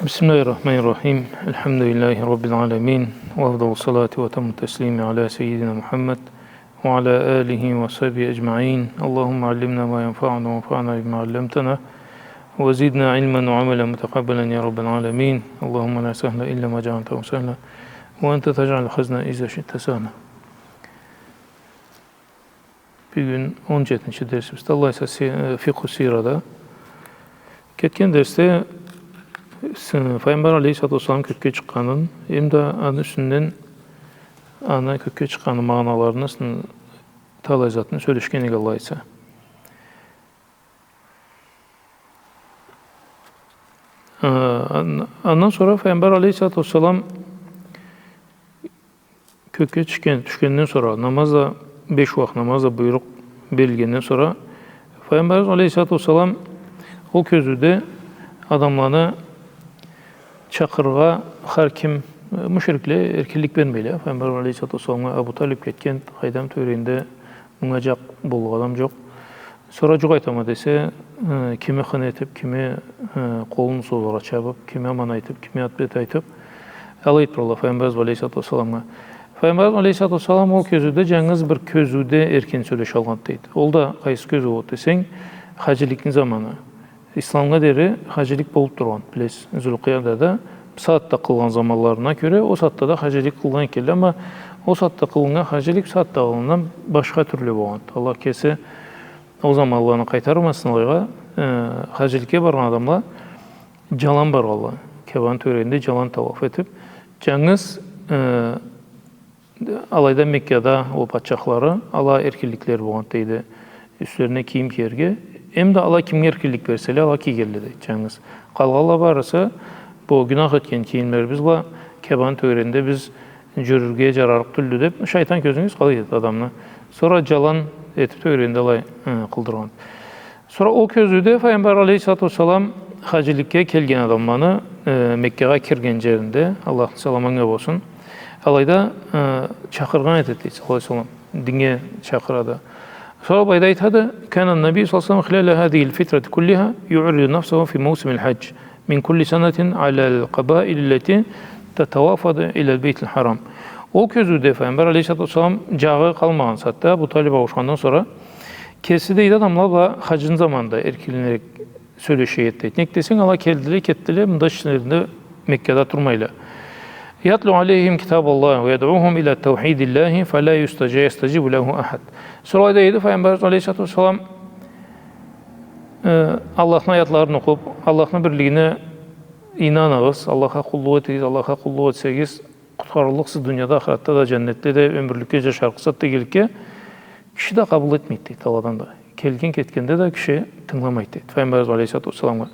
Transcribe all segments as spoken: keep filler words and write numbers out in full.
بسم الله الرحمن الرحيم. الحمد لله رب العالمين، وأفضل الصلاة وأتم التسليم على سيدنا محمد وعلى آله وصحبه أجمعين. اللهم علمنا ما ينفعنا وانفعنا بما علمتنا وزدنا علما وعملا متقبلا يا رب العالمين. اللهم لا سهل إلا ما جعلته سهلا وأنت تجعل الحزن إذا شئت سهلا. Бюгюн он джетинчи дерсибизде, Аллах айтса, си-, э, фикъху сирада. Кетген дерсде с-, Файгъамбар алейхиссалату уассалам кёкге чыкъгъанын, эм да аны юсюнден, аны кёкге чыкъгъаны магъаналарыны, с-, талай затын сёлешген эдик, Аллах айтса. Э, ан-, андан сора Файгъамбар алейхиссалату уассалам кёкге тюшген, тюшгенден сора, намаз да, беш уакъ намаз да буйрукъ берилгенден сора, Файгъамбарыбыз алейхиссалату уассалам ол кёзюуде адамланы чакъырыргъа хар ким, э, мушрикле эркинлик бермейле. Файгъамбар алейхиссалату уассаламгъа Абу Талиб кетген, къайдам, тёгерегинде мынга джакъ боллукъ адам джокъ. Сора джукъ айтама десе, э, кими хын этиб, кими, э, къолун созаргъа чабыб, кими аман айтыб, кими ат-бет айтыб, алай этиб туралла Файгъамбарыбыз алейхиссалату уассаламгъа. Файгъамбарыбыз алейхиссалату уассалам ол кёзюуде джангыз бир кёзюуде эркин сёлешалгъан, дейди. Ол да къайсы кёзюу болду десенг, хаджиликни заманы. Исламгъа дери хаджилик болуб тургъан, билесиз, Зулкъиядада, бусагъатда къылгъан заманларына кёре, ол сагъатда да хаджилик къылгъан экенле, амма ол сагъатда къылыннган хаджилик бусагъатда къылыннгандан башха тюрлю болгъан. Аллах кеси ол заманланы къайтармасын алайгъа, э, хаджиликге баргъан адамла джалан баргъанла, Каабаны тёгерегинде джалан тауаф этиб, джангыз, э, алайда Меккада ол патчахлары, ала эркинликлери болгъан, дейди, юслерине кийим киерге. Эм да ала кимге эркинлик берселе, ала кийгенле, дейди, джангыз. Къалгъанла барысы, бу гюнах этген кийимлерибиз бла Каабаны тёгерегинде биз джюрюрге джарарыкъ тюлдю деб, шайтан кёзюнге къалай этеди адамны. Сора джалан этиб тёгерегинде алай, ы, къылдыргъан. Сора ол кёзюуде Файгъамбар алейхиссалату уассалам хаджиликге келген адамланы, э, Меккагъа кирген джеринде, Аллахны саламы анга болсун, алайда, э, чакъыргъан этеди, дейди, саллаллаху алейхи ва саллам, динге чакъырады. Сора былайда айтады: كان النبي صلى الله عليه وسلم خلال هذه الفترة كلها يعرض نفسه في موسم الحج من كل سنة على القبائل التي تتوافد إلى البيت الحرام. Ол кёзюуде Файгъамбар алейхиссалату уассалам джагъы къалмагъан сагъатда, Абу Талиб ауушхандан сора, кеси, дейди, адамла бла хаджны заманында эркинирек сёлеше эди, дейди. Нек десенг, ала келдиле, кетдиле, мында ичлеринде Меккада турмайла. يتلو عليهم كتاب الله ويدعوهم إلى توحيد الله فلا يستج-، يستجيب له أحد. Сора, дейди, Файгъамбар алейхиссалату уассалам, э, Аллахны аятларын окъуб, Аллахны бирлигине ийнаныгъыз, Аллахха къуллукъ этигиз, Аллахха къуллукъ этсегиз, къутхарыллыкъсыз дунияда, ахыратда да, джаннетде да ёмюрлюкге джашарыкъсыз дегенликге, киши да къабыл этмейди, дейди, аладан да. Келген-кетгенде да киши тынгыламайды, дейди, Файгъамбарыбыз алейхиссалату уассаламгъа.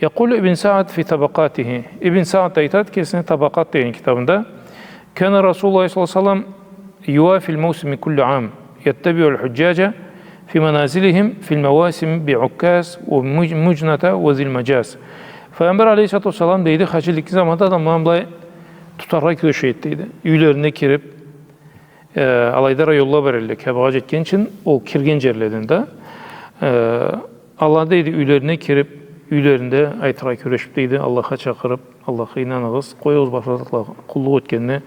يقول ابن سعد في طبقاته. Ибн Саад айтады кесини «Табакъат» деген китабында: كان رسول الله صلى الله عليه وسلم يوافي الموسم كل عام يتبع الحجاج في منازلهم في المواسم بعكاظ ومج-، مجنة وذي المجاز. Файгъамбар алейхиссалату уассалам, дейди, хаджиликни заманында адамланы былай тутаргъа кюрешеди, дейди. Юйлерине кириб, э, алайда районла бар эдиле, Каабагъа джетгинчи, ол кирген джерледен да, э, ала, дейди, юйлерине кириб, юйлеринде айтыргъа кюрешиб, дейди, Аллахха чакъырыб, Аллахха ийнаныгъыз, къоюгъуз башха затлагъа къуллукъ этгенни,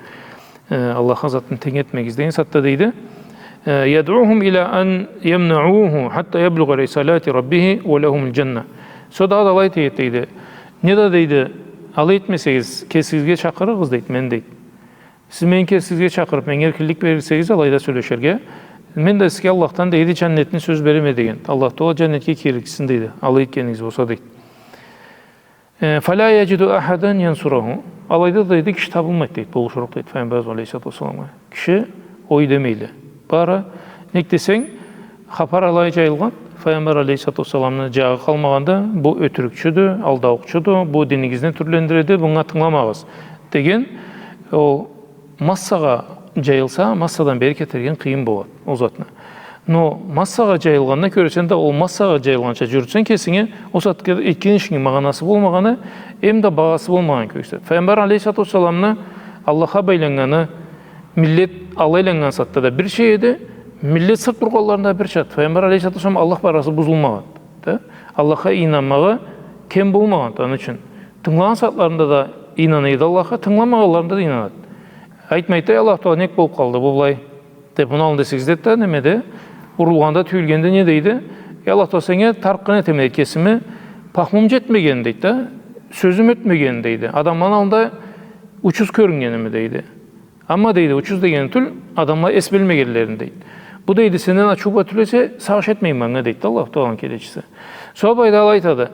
э, Аллахха затын тенг этмегиз деген сагъатда, дейди, э, يدعوهم إلى أن يمنعوه حتى يبلغ رسالة ربه ولهم الجنة. Сора дагъыда алай этеди, дейди. Не да, дейди, алай этмесегиз, кесигизге чакъырыгъыз, дейди, мени, дейди. Сиз мени кесигизге чакъырыб, меннге эркинлик берсегиз алайда сёлешерге, мен да сизге Аллахдан, дейди, джаннетни сёз береме деген. Аллах Тагъала джаннетге киргизсин, дейди, алай этгенигиз болса, дейди. Э, فلا يجد أحدا ينصره. Алайда да, дейди, киши табылмайды, дейди, болушурукъ, дейди, Файгъамбарыбыз алейхиссалату уассаламгъа. Киши ой демейле. Бары, нек десенг, хапар алай джайылгъан, Файгъамбар алейхиссалату уассаламны джагъы къалмагъанды, бу ётюрюкчюдю, алдаукъчуду, бу динигизни тюрлендиреди, мынга тынгыламагъыз деген, ол массагъа джайылса, массадан бери кетерге къыйын болады ол затны. Но массагъа джайылгъанына кёре, сен да ол массагъа джайылгъанча джюрютсенг кесинги, ол сагъатда этген ишинги магъанасы болмагъаны, эм да багъасы болмагъаны кёргюзтеди. Файгъамбар алейхиссалату уассаламны Аллахха байланнганы, миллет алайланнган сагъатда да бирча эди, миллет сырт тургъанларында бирча эди. Файгъамбар алейхиссалату уассалам Аллах бла арасы бузулмагъанды. Да? Аллахха ийнанмагъы кем болмагъанды аны ючюн. Тынгылагъан сагъатларында да ийнана эди Аллахха, тынгыламагъанларында да ийнанады. Айтмайды да, «Эй Аллах Тагъала, нек болуб къалды бу былай?» — деб, муну аллында эсигизде да, немеде, урулгъанда, тюйюлгенде не дейди? «Эй Аллах Тагъала, сеннге тарыкъгъан этеме, дейди, кесими, пахмум джетмегени, дейди да, сёзюм ётмегени, дейди, адамланы аллында учуз кёрюннгеними, дейди. Амма, дейди, учуз дегени тюл, адамла эс билмегенлерин, дейди. Бу, дейди, сенден ачыу бла тюл эсе, сагъыш этмейме анга», — дейди да Аллаху Тагъаланы келечиси. Сора былайда алай айтады: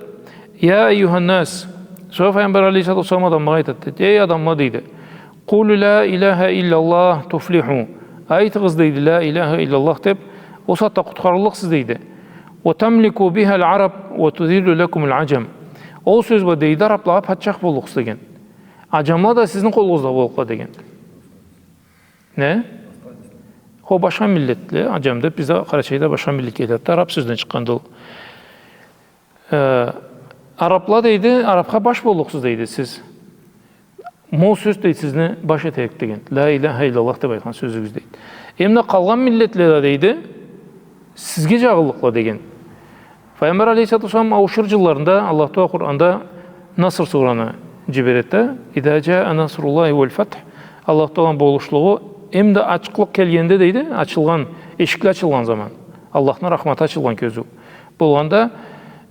«يا أيها الناس». Сора Файгъамбар алейхиссалату уассалам адамлагъа айтады, дейди: «Эй адамла, — дейди, — قولوا لا إله إلا الله تفلحوا. Айтыгъыз, — дейди, — لا إله إلا الله деб, ол сагъатда къутхарыллыкъсыз, — дейди. — وتملكوا بها العرب وتذل لكم العجم. Ол сёз бла, — дейди, — араблагъа патчах боллукъсуз», — деген. «Аджамла да сизни къолугъузда боллукъла», — деген. Не? Хо, башха миллетле, аджам деб, бизде Къарачайда башха миллетге айтады да, араб сёзден чыкъгъанды ол. Э, арабла, дейди, арабха баш боллукъсуз, дейди, сиз. Ма ол сёз, дейди, сизни баш этерик, деген. «Ля иляха илляллах» деб айтхан сёзюгюз, дейди. Эм да къалгъан миллетле да, дейди, сизге джагъыллыкъла, деген. Файгъамбар алейхиссалату уассалам ауушур джылларында Аллах Тагъала Къуранда Наср сураны джибереди да, «إذا جاء نصر الله والفتح», Аллах Тагъаланы болушлугъу, эм да ачыкълыкъ келгенде, дейди, ачылгъан, эшикле ачылгъан заман, Аллахны рахматы ачылгъан кёзюу болгъанда,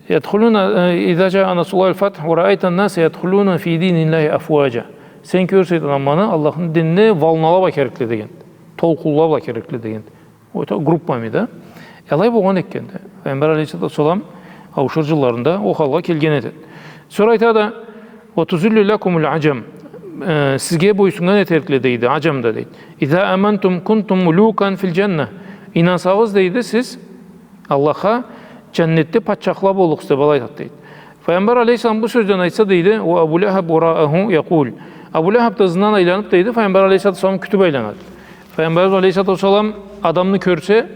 «يدخلون، э، إذا جاء نصر الله والفتح ورأيت الناس يدخلون في دين الله أفواجا». Сен кёрюрсе эдинг адамланы Аллахны динине волнала бла кирекле, деген. Толкъунла бла кирекле, деген. Ол да группами да. Алай болгъан экен да. Файгъамбар алейхиссалату уассалам ауушур джылларында ол халгъа келген эди. Сора айтады: «وتذل لكم العجم». Э, сизге бойсуннган этерикле, дейди, аджам да, дейди. «إذا آمنتم كنتم ملوكا في الجنة». Ийнансагъыз, дейди, сиз Аллахха, джаннетде патчахла боллукъсуз, деб алай айтады, дейди. Файгъамбар алейхиссалам бу сёзден айтса, дейди, «وأبو لهب وراءه يقول». Абу Лахаб да ызындан айланыб, дейди, Файгъамбар алейхиссалату уассалам кютюб айланады. Файгъамбарыбыз алейхиссалату уассалам адамны кёрсе,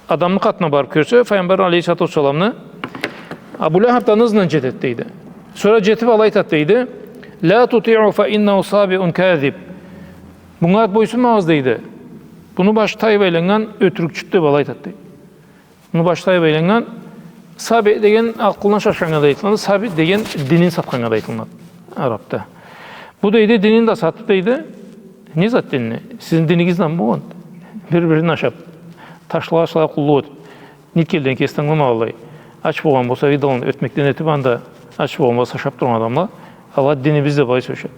адамны къатына барыб кёрсе, Файгъамбар алейхиссалату уассаламны, Абу Лахаб да аны ызындан джетеди, дейди. Сора джетиб алай айтады, дейди: «لا تطيعه فإنه سابئ كاذب». Мунга бойсунмагъыз, дейди. Муну башы тайыб айланнган ётюрюкчюдю, деб алай айтады, дейди. Муну башы тайыб айланнган, саби деген акъылындан шашханнга да айтылады, саби деген динин сатханнга да айтылады арабда. Бу, дейди, динин да сатыб, дейди. Не зат динни? Сизни динигиз да ма болгъан. Бир-бирин ашаб, ташлагъа къуллукъ этиб, нитке келгенин кеси тынгыламагъанлай. Ач болгъан болса, идолун ётмекден этиб, анда ач болгъан болса, ашаб тургъан адамла. Ала динибиз деб алай сёлешеди.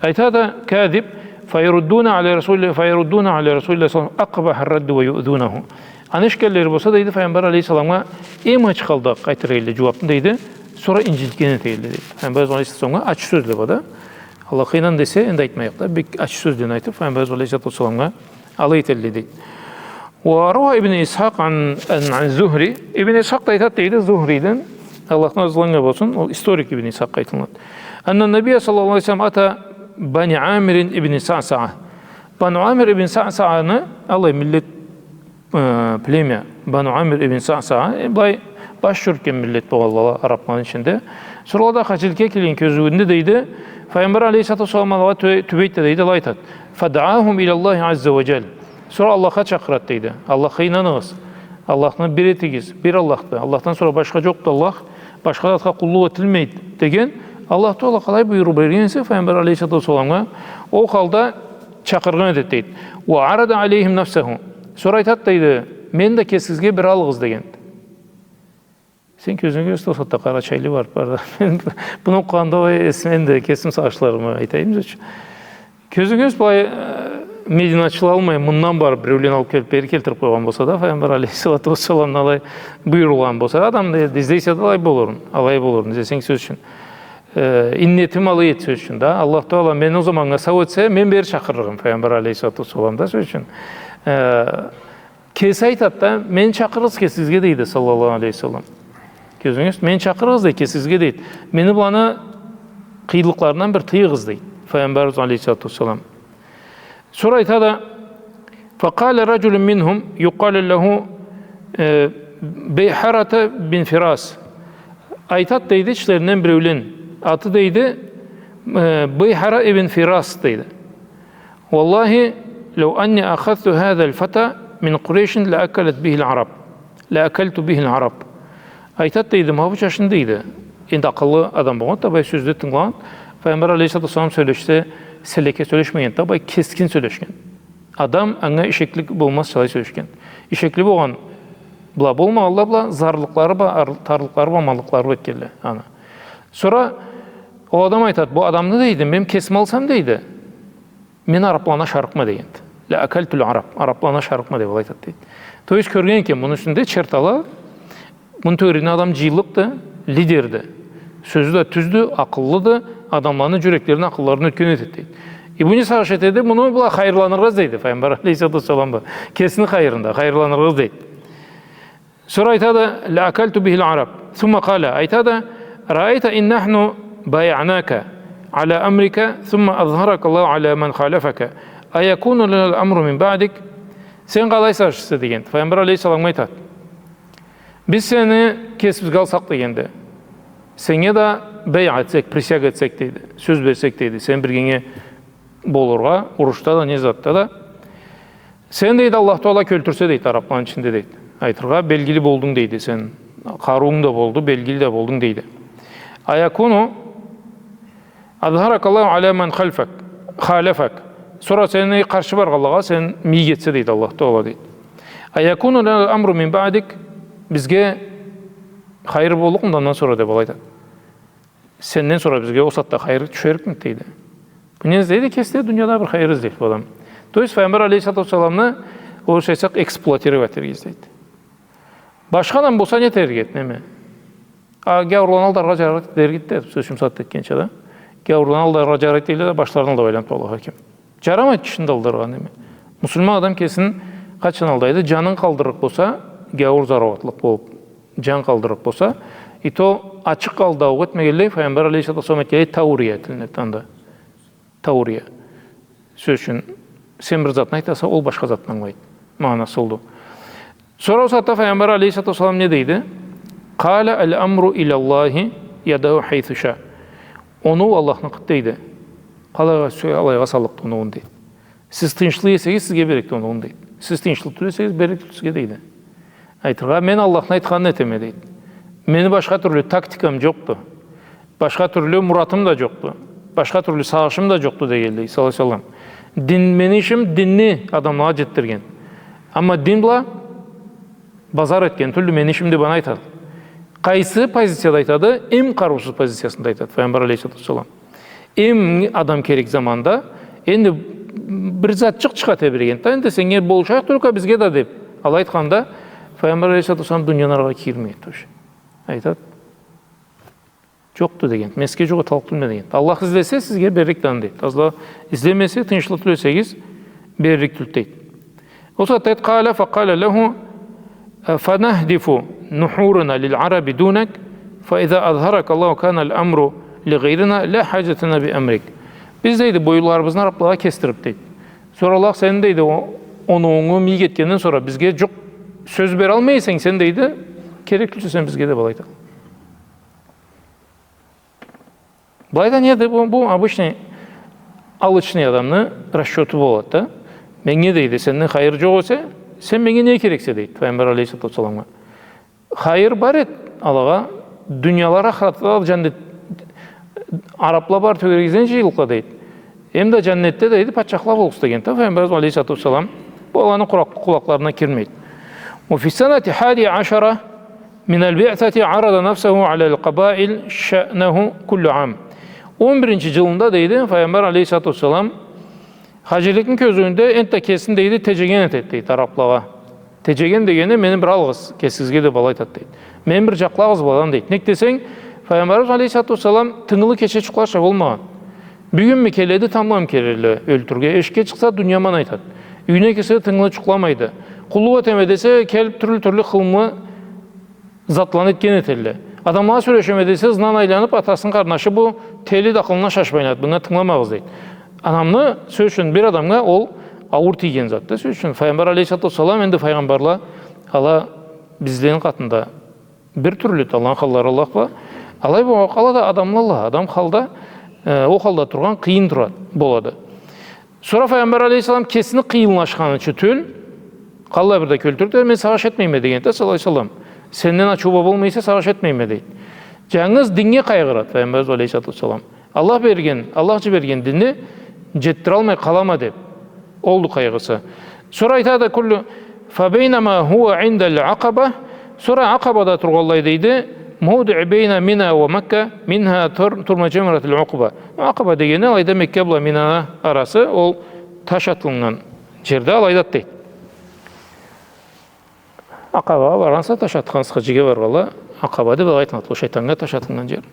Айтады: «كاذب، فيردون على رسول الله، فيردون على رسول الله صلى الله عليه وسلم أقبح الرد ويؤذونه». Аны эшитгенлери болса, дейди, Файгъамбар алейхиссаламгъа эм ачы халда къайтаргъанла джууабны, дейди. Сора инджитген этгенле, дейди. Файгъамбар алейхиссаламгъа ачы сёзле бла да. Аллахха ийнан десе, энди айтмайыкъ да, бек ачы сёзлени айтыб, Файгъамбар алейхиссалату уассаламгъа алай этгенле, дейди. وروى ابن إسحاق عن، عن، عن الزهري. Ибн Исхакъ да айтады, дейди, Зухриден, Аллахдан разылыкъ анга болсун, ол историк Ибн Исхакъ айтылады. أن النبي صلى الله عليه وسلم أتى بني عامر بن صعصعة. Бану Амир ибн Саъсаъаны, алай миллет, э, племя, Бану Амир ибн Саъсаъа, э, былай баш джюрютген миллет болгъанла арабны ичинде. Сора ала да хаджиликге келген кёзюуюнде, дейди, Файгъамбар алейхиссалату уассалам алагъа тю-, тюбейди да, дейди, алай айтады: «فدعاهم إلى الله عز وجل». Сора Аллахха чакъырады, дейди. Аллахха ийнаныгъыз. Аллахны бир этигиз. Бир Аллахды. Аллахдан сора башха джокъду Аллах. Башха затха къуллукъ этилмейди деген. Аллах Тагъала къалай буйрукъ берген эсе Файгъамбар алейхиссалату уассаламгъа, ол халда чакъыргъан этеди, дейди. «وعرض عليهم نفسه». Сора айтады, дейди, «Мени да кесигизге бир алыгъыз», — деген. Сен кёзюнге кёргюз, ол сагъатда къарачайлы барыб барды. Мен муну окъугъанда, ой, эсиме энди кесим сагъышларымы айтайым, сёз ючюн. Кёзюнге кёргюз, былай, э, мединачыла алмай, мындан барыб, биреулен алыб келиб, бери келтириб къойгъан болса да, Файгъамбар алейхиссалату уассаламдан алай буюрулгъан болса да, адам да излей эсе да алай болурму, алай болурму, излесенг, сёз ючюн. Э, иннетим алай эди, сёз ючюн да. Аллах Тагъала мени ол заманнга сау этсе, мен бери чакъырырыгъым, Файгъамбар алейхиссалату уассалам да, сёз ючюн. Э, Кеси айтады да, «Мени чакъырыгъыз кесигизге», — дейди, саллаллаху алейхи ва саллам. Кёзюнге кёргюз, «Мени чакъырыгъыз», — дейди, «кесигизге», — дейди. «Мени быланы къыйынлыкъларындан бир тыйыгъыз», — дейди Файгъамбарыбыз алейхиссалату уассалам. Сора айтады: «فقال رجل منهم يقال له، э, بيحرة بن فراس». Айтады, дейди, ичлеринден биреулен. Аты, дейди, э, Быйхара ибн Фирас, дейди. «والله لو أني أخذت هذا الفتى من قريش لأكلت به العرب، لأكلت به العرب». Айтады, дейди, ма бу чачны, дейди, Энди акъыллы адам болгъан да, былай сёзде тынгылагъан. Файгъамбар алейхиссалату уассалам сёлешсе, силеке сёлешмеген да, былай кескин сёлешген. Адам анга ишеклик болмазча алай сёлешген. Ишекли болгъан бла болмагъанла бла, зарлыкълары бла, ар-, тарлыкълары бла, аманлыкълары бла этгенле аны. Сора ол адам айтат: «Бу адамны, — дейди, — мен кесиме алсам, — дейди, — мен арапланы ашарыкъма», — дегенди. «Ла акальтуль араб, арапланы ашарыкъма», — деп алай айтат, дейди. То есть кёрген экен муну юсюнде чертала, муну тёгерегинде адам джыйыллыкъды, лидерди. Сёзю да тюздю, акъыллыды, адамланы джюреклерин, акъылларын ётген этеди, дейди. И бу не сагъыш этеди? Муну бла хайырланыргъа излейди Файгъамбар алейхиссалату уассалам бла. Кесини хайырында хайырланыргъа излейди. Сора айтады: «Ла акальту бихиль араб». Сумма къала, айтады: «Раайта ин нахну баяънака аля амрика, сумма азхаракаллаху аля ман халафака, аякуну ланаль амру мин баъдик?» Сен къалай сагъышса, дегенди. Файгъамбар алейхиссаламгъа айтады: «Биз сени кесибизге алсакъ, — дегенди, — сеннге да бейъа этсек, присяга этсек, — дейди, — сёз берсек, — дейди, — сен биргенге болургъа, урушда да, не затда да. Сен, — дейди, — Аллах Таала кёлтюрсе, — дейди, — арапланы ичинде, — дейди, — айтыргъа, белгили болдунг, — дейди, — сен, къарыуунг да болду, белгили да болдунг, — дейди. — Аякуну азхаракаллаху аля ман халфак, халафак. Сора сени къаршы баргъанлагъа сен мийик этсе, — дейди, — Аллах Таала, — дейди. — Аякуну ланаль амру мин баъдик, бизге хайыр боллукъмуду андан сора?» — деп алай айтады. «Сенден сора бизге ол сагъатда хайыр тюшерикмиди?» — дейди. Бу не излейди? Кеси да дунияда бир хайыр излейди бу адам. То есть Файгъамбар алейхиссалату уассаламны, орусча айтсакъ, эксплуатировать этерге излейди. Башха адам болса не этерик эди, неме? А, гяуурланы алдаргъа джарайды дерик эди да, сёз ючюн, сагъатда этгенча да. Гяуурланы алдаргъа джарайды дейле да, башларын алда айланыб туралла хар ким. Джарамайды кишини да алдаргъа, неме. Муслиман адам кесин къачан алдайды? Джанын къалдырырыкъ болса, гяуур зарауатлыкъ болуб, джан къалдырырыкъ болса, и то ачыкъ алдау этмегенлей, Файгъамбар алейхиссалату уассалам айтгъанлай, таурия этилинеди анда. Таурия. Сёз ючюн, сен бир затны айтаса, ол башха затны ангылайды. Магъанасы олду. Сора ол сагъатда Файгъамбар алейхиссалату уассалам не дейди? «Къала аль-амру иляллахи ядаху хайсу ша». Оноу Аллахныкъыды, дейди. Къалайгъа сюе, алайгъа саллыкъды оноуун, дейди. Сиз тыйыншлы эсегиз, сизге берекди оноуун, дейди. Сиз тыйыншлы тюл эсегиз, берекли тюл сизге, дейди. Айтыргъа, мен Аллахны айтханын этеме, дейди. Мени башха тюрлю тактикам джокъду. Башха тюрлю муратым да джокъду. Башха тюрлю сагъышым да джокъду, дегенлей, саллаллаху алейхи ва саллам. Дин, мени ишим динни адамлагъа джетдирген. Амма дин бла базар этген тюлдю мени ишим, деб аны айтады. Къайсы позицияда айтады? Эм къарыусуз позициясында айтады Файгъамбар алейхиссалату уассалам. Эм адам керек заманда, энди бир затчыкъ чыгъа тебрегенди да, энди сеннге болушайыкъ, только бизге да деб, алай айтханда, Файгъамбар алейхиссалату уассалам дунияны арагъа кирмейди тоже. Айтады, джокъду деген, мен сизге джукъ эталлыкъ тюлме деген. Аллах излесе, сизге берликди аны, дейди. Аллах излемесе, тыйыншлы тюл эсегиз, берлик тюлдю, дейди. Ол сагъатда айтады, къала факъала лаху, фанахдифу нухурана лиль-араби дунак, фаиза азхаракаллаху каналь-амру лигъайрина ля хаджата лана би амрик. Биз, дейди, боюнларыбызны араплыгъа кесдириб, дейди. Сора Аллах сени, дейди, о-, оноуунгу мийик этгенден сора бизге джукъ сёз бералмай эсенг сен, дейди, керек тюлсе сен бизге, деб алай айтады. Былайда неди бу? Бу обычный, алычный адамны расчёту болады да. Меннге, дейди, сенден хайыр джокъ эсе, сен меннге не керексе, дейди Файгъамбар алейхиссалату уассаламгъа. Хайыр бар эди алагъа, дуниялары, ахыратла, джаннет, арапла бар тёгерегибизден джыйыллыкъла, дейди. Эм да джаннетде, дейди, патчахла болурсуз дегенди да Файгъамбарыбыз алейхиссалату уассалам. Бу аланы къулакъ-, къулакъларына кирмейди. Ва фи ссанати хадия ашара миналь биъсати арада нафсаху аляль къабаиль шаънаху куллю ам. Он биринчи джылында, дейди, Файгъамбар алейхиссалату уассалам хаджиликни кёзюуюнде энтда кесин, дейди, теджеген этеди, дейди, араплагъа. Теджеген дегени, мени бир алыгъыз кесигизге, деб алай айтады, дейди. Мени бир джакълагъыз быладан, дейди. Нек десенг, Файгъамбарыбыз алейхиссалату уассалам тынгылы кече джукъларча болмагъан. Бюгюнмю келеди, тамбламы келелле ёлтюрге. Эшикге чыкъса, дуния ман айтады. Юйюне кирсе, тынгылы джукъламайды. Къуллукъ этеме десе, келиб тюрлю-тюрлю хылымлы затланы этген этелле. Адамлагъа сёлешеме десе, ызындан айланыб, атасыны къарнашы бу тели да акъылына шашмай айланады. Мынга тынгыламагъыз, дейди. Адамны, сёз ючюн, бир адамгъа ол ауур тийген затды. Сёз ючюн, Файгъамбар алейхиссалату уассалам, энди файгъамбарла, ала бизлени къатында бир тюрлю, Аллахны халлары Аллах бла. Алай болгъа къала да адамла, адам халда, э, ол халда тургъан къыйын турады, болады. Сора Файгъамбар алейхиссалам кесини къыйынлашханы ючюн тюл, къаллай бир да кёлтюрюб да, мен сагъыш этмейме дегенди да, саллаллаху алейхи ва саллам. Сенден ачыуба болмай эсе, сагъыш этмейме, дейди. Джангыз диннге къайгъырады Файгъамбарыбыз алейхиссалату уассалам. Аллах берген, Аллах джиберген динни джетдиралмай къалама деб. Олду къайгъысы. Сора айтады, كل، فبينما هو عند العقبة. Сора Акъабада тургъанлай, дейди, موضع بين منى ومكة، منها تر-، ترمى جمرة العقبة. Акъаба дегени алайда Мекка бла Минаны арасы, ол таш атылыннган джерде алайдады, дейди. Акъабагъа баргъанса, таш атхан сыхыджыгъа баргъанла, Акъаба деб алай айтылады, ол шайтаннга таш атылыннган джер.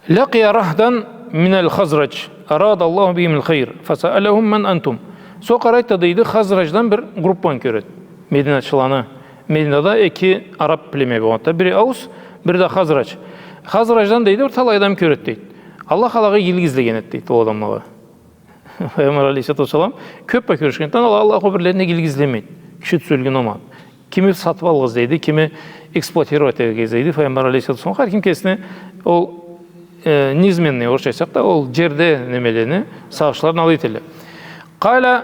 لقي رهطا من الخزرج أراد الله بهم الخير فسألهم: من أنتم؟ Сора къарайды да, дейди, Хазрадждан бир группаны кёреди. Мединачыланы. Мединада эки араб племя болгъанды. Бири Аус, бири да Хазрадж. Хазрадждан, дейди, бир талай адам кёреди, дейди. Аллах алагъа игилик излеген эди, дейди, ол адамлагъа. Файгъамбар алейхиссалату уассалам кёб бла кёрюшгенден, ала, Аллах ол бирлерине игилик излемейди. Киши тюзелген болмагъан. Кими сатыб алыргъа излейди, кими эксплуатировать этерге излейди. Файгъамбар алейхиссалату уассалам, хар ким кесини ол, э, низменный, орусча айтсакъ да, ол джерде немелени, сагъышларын алай этелле. قال,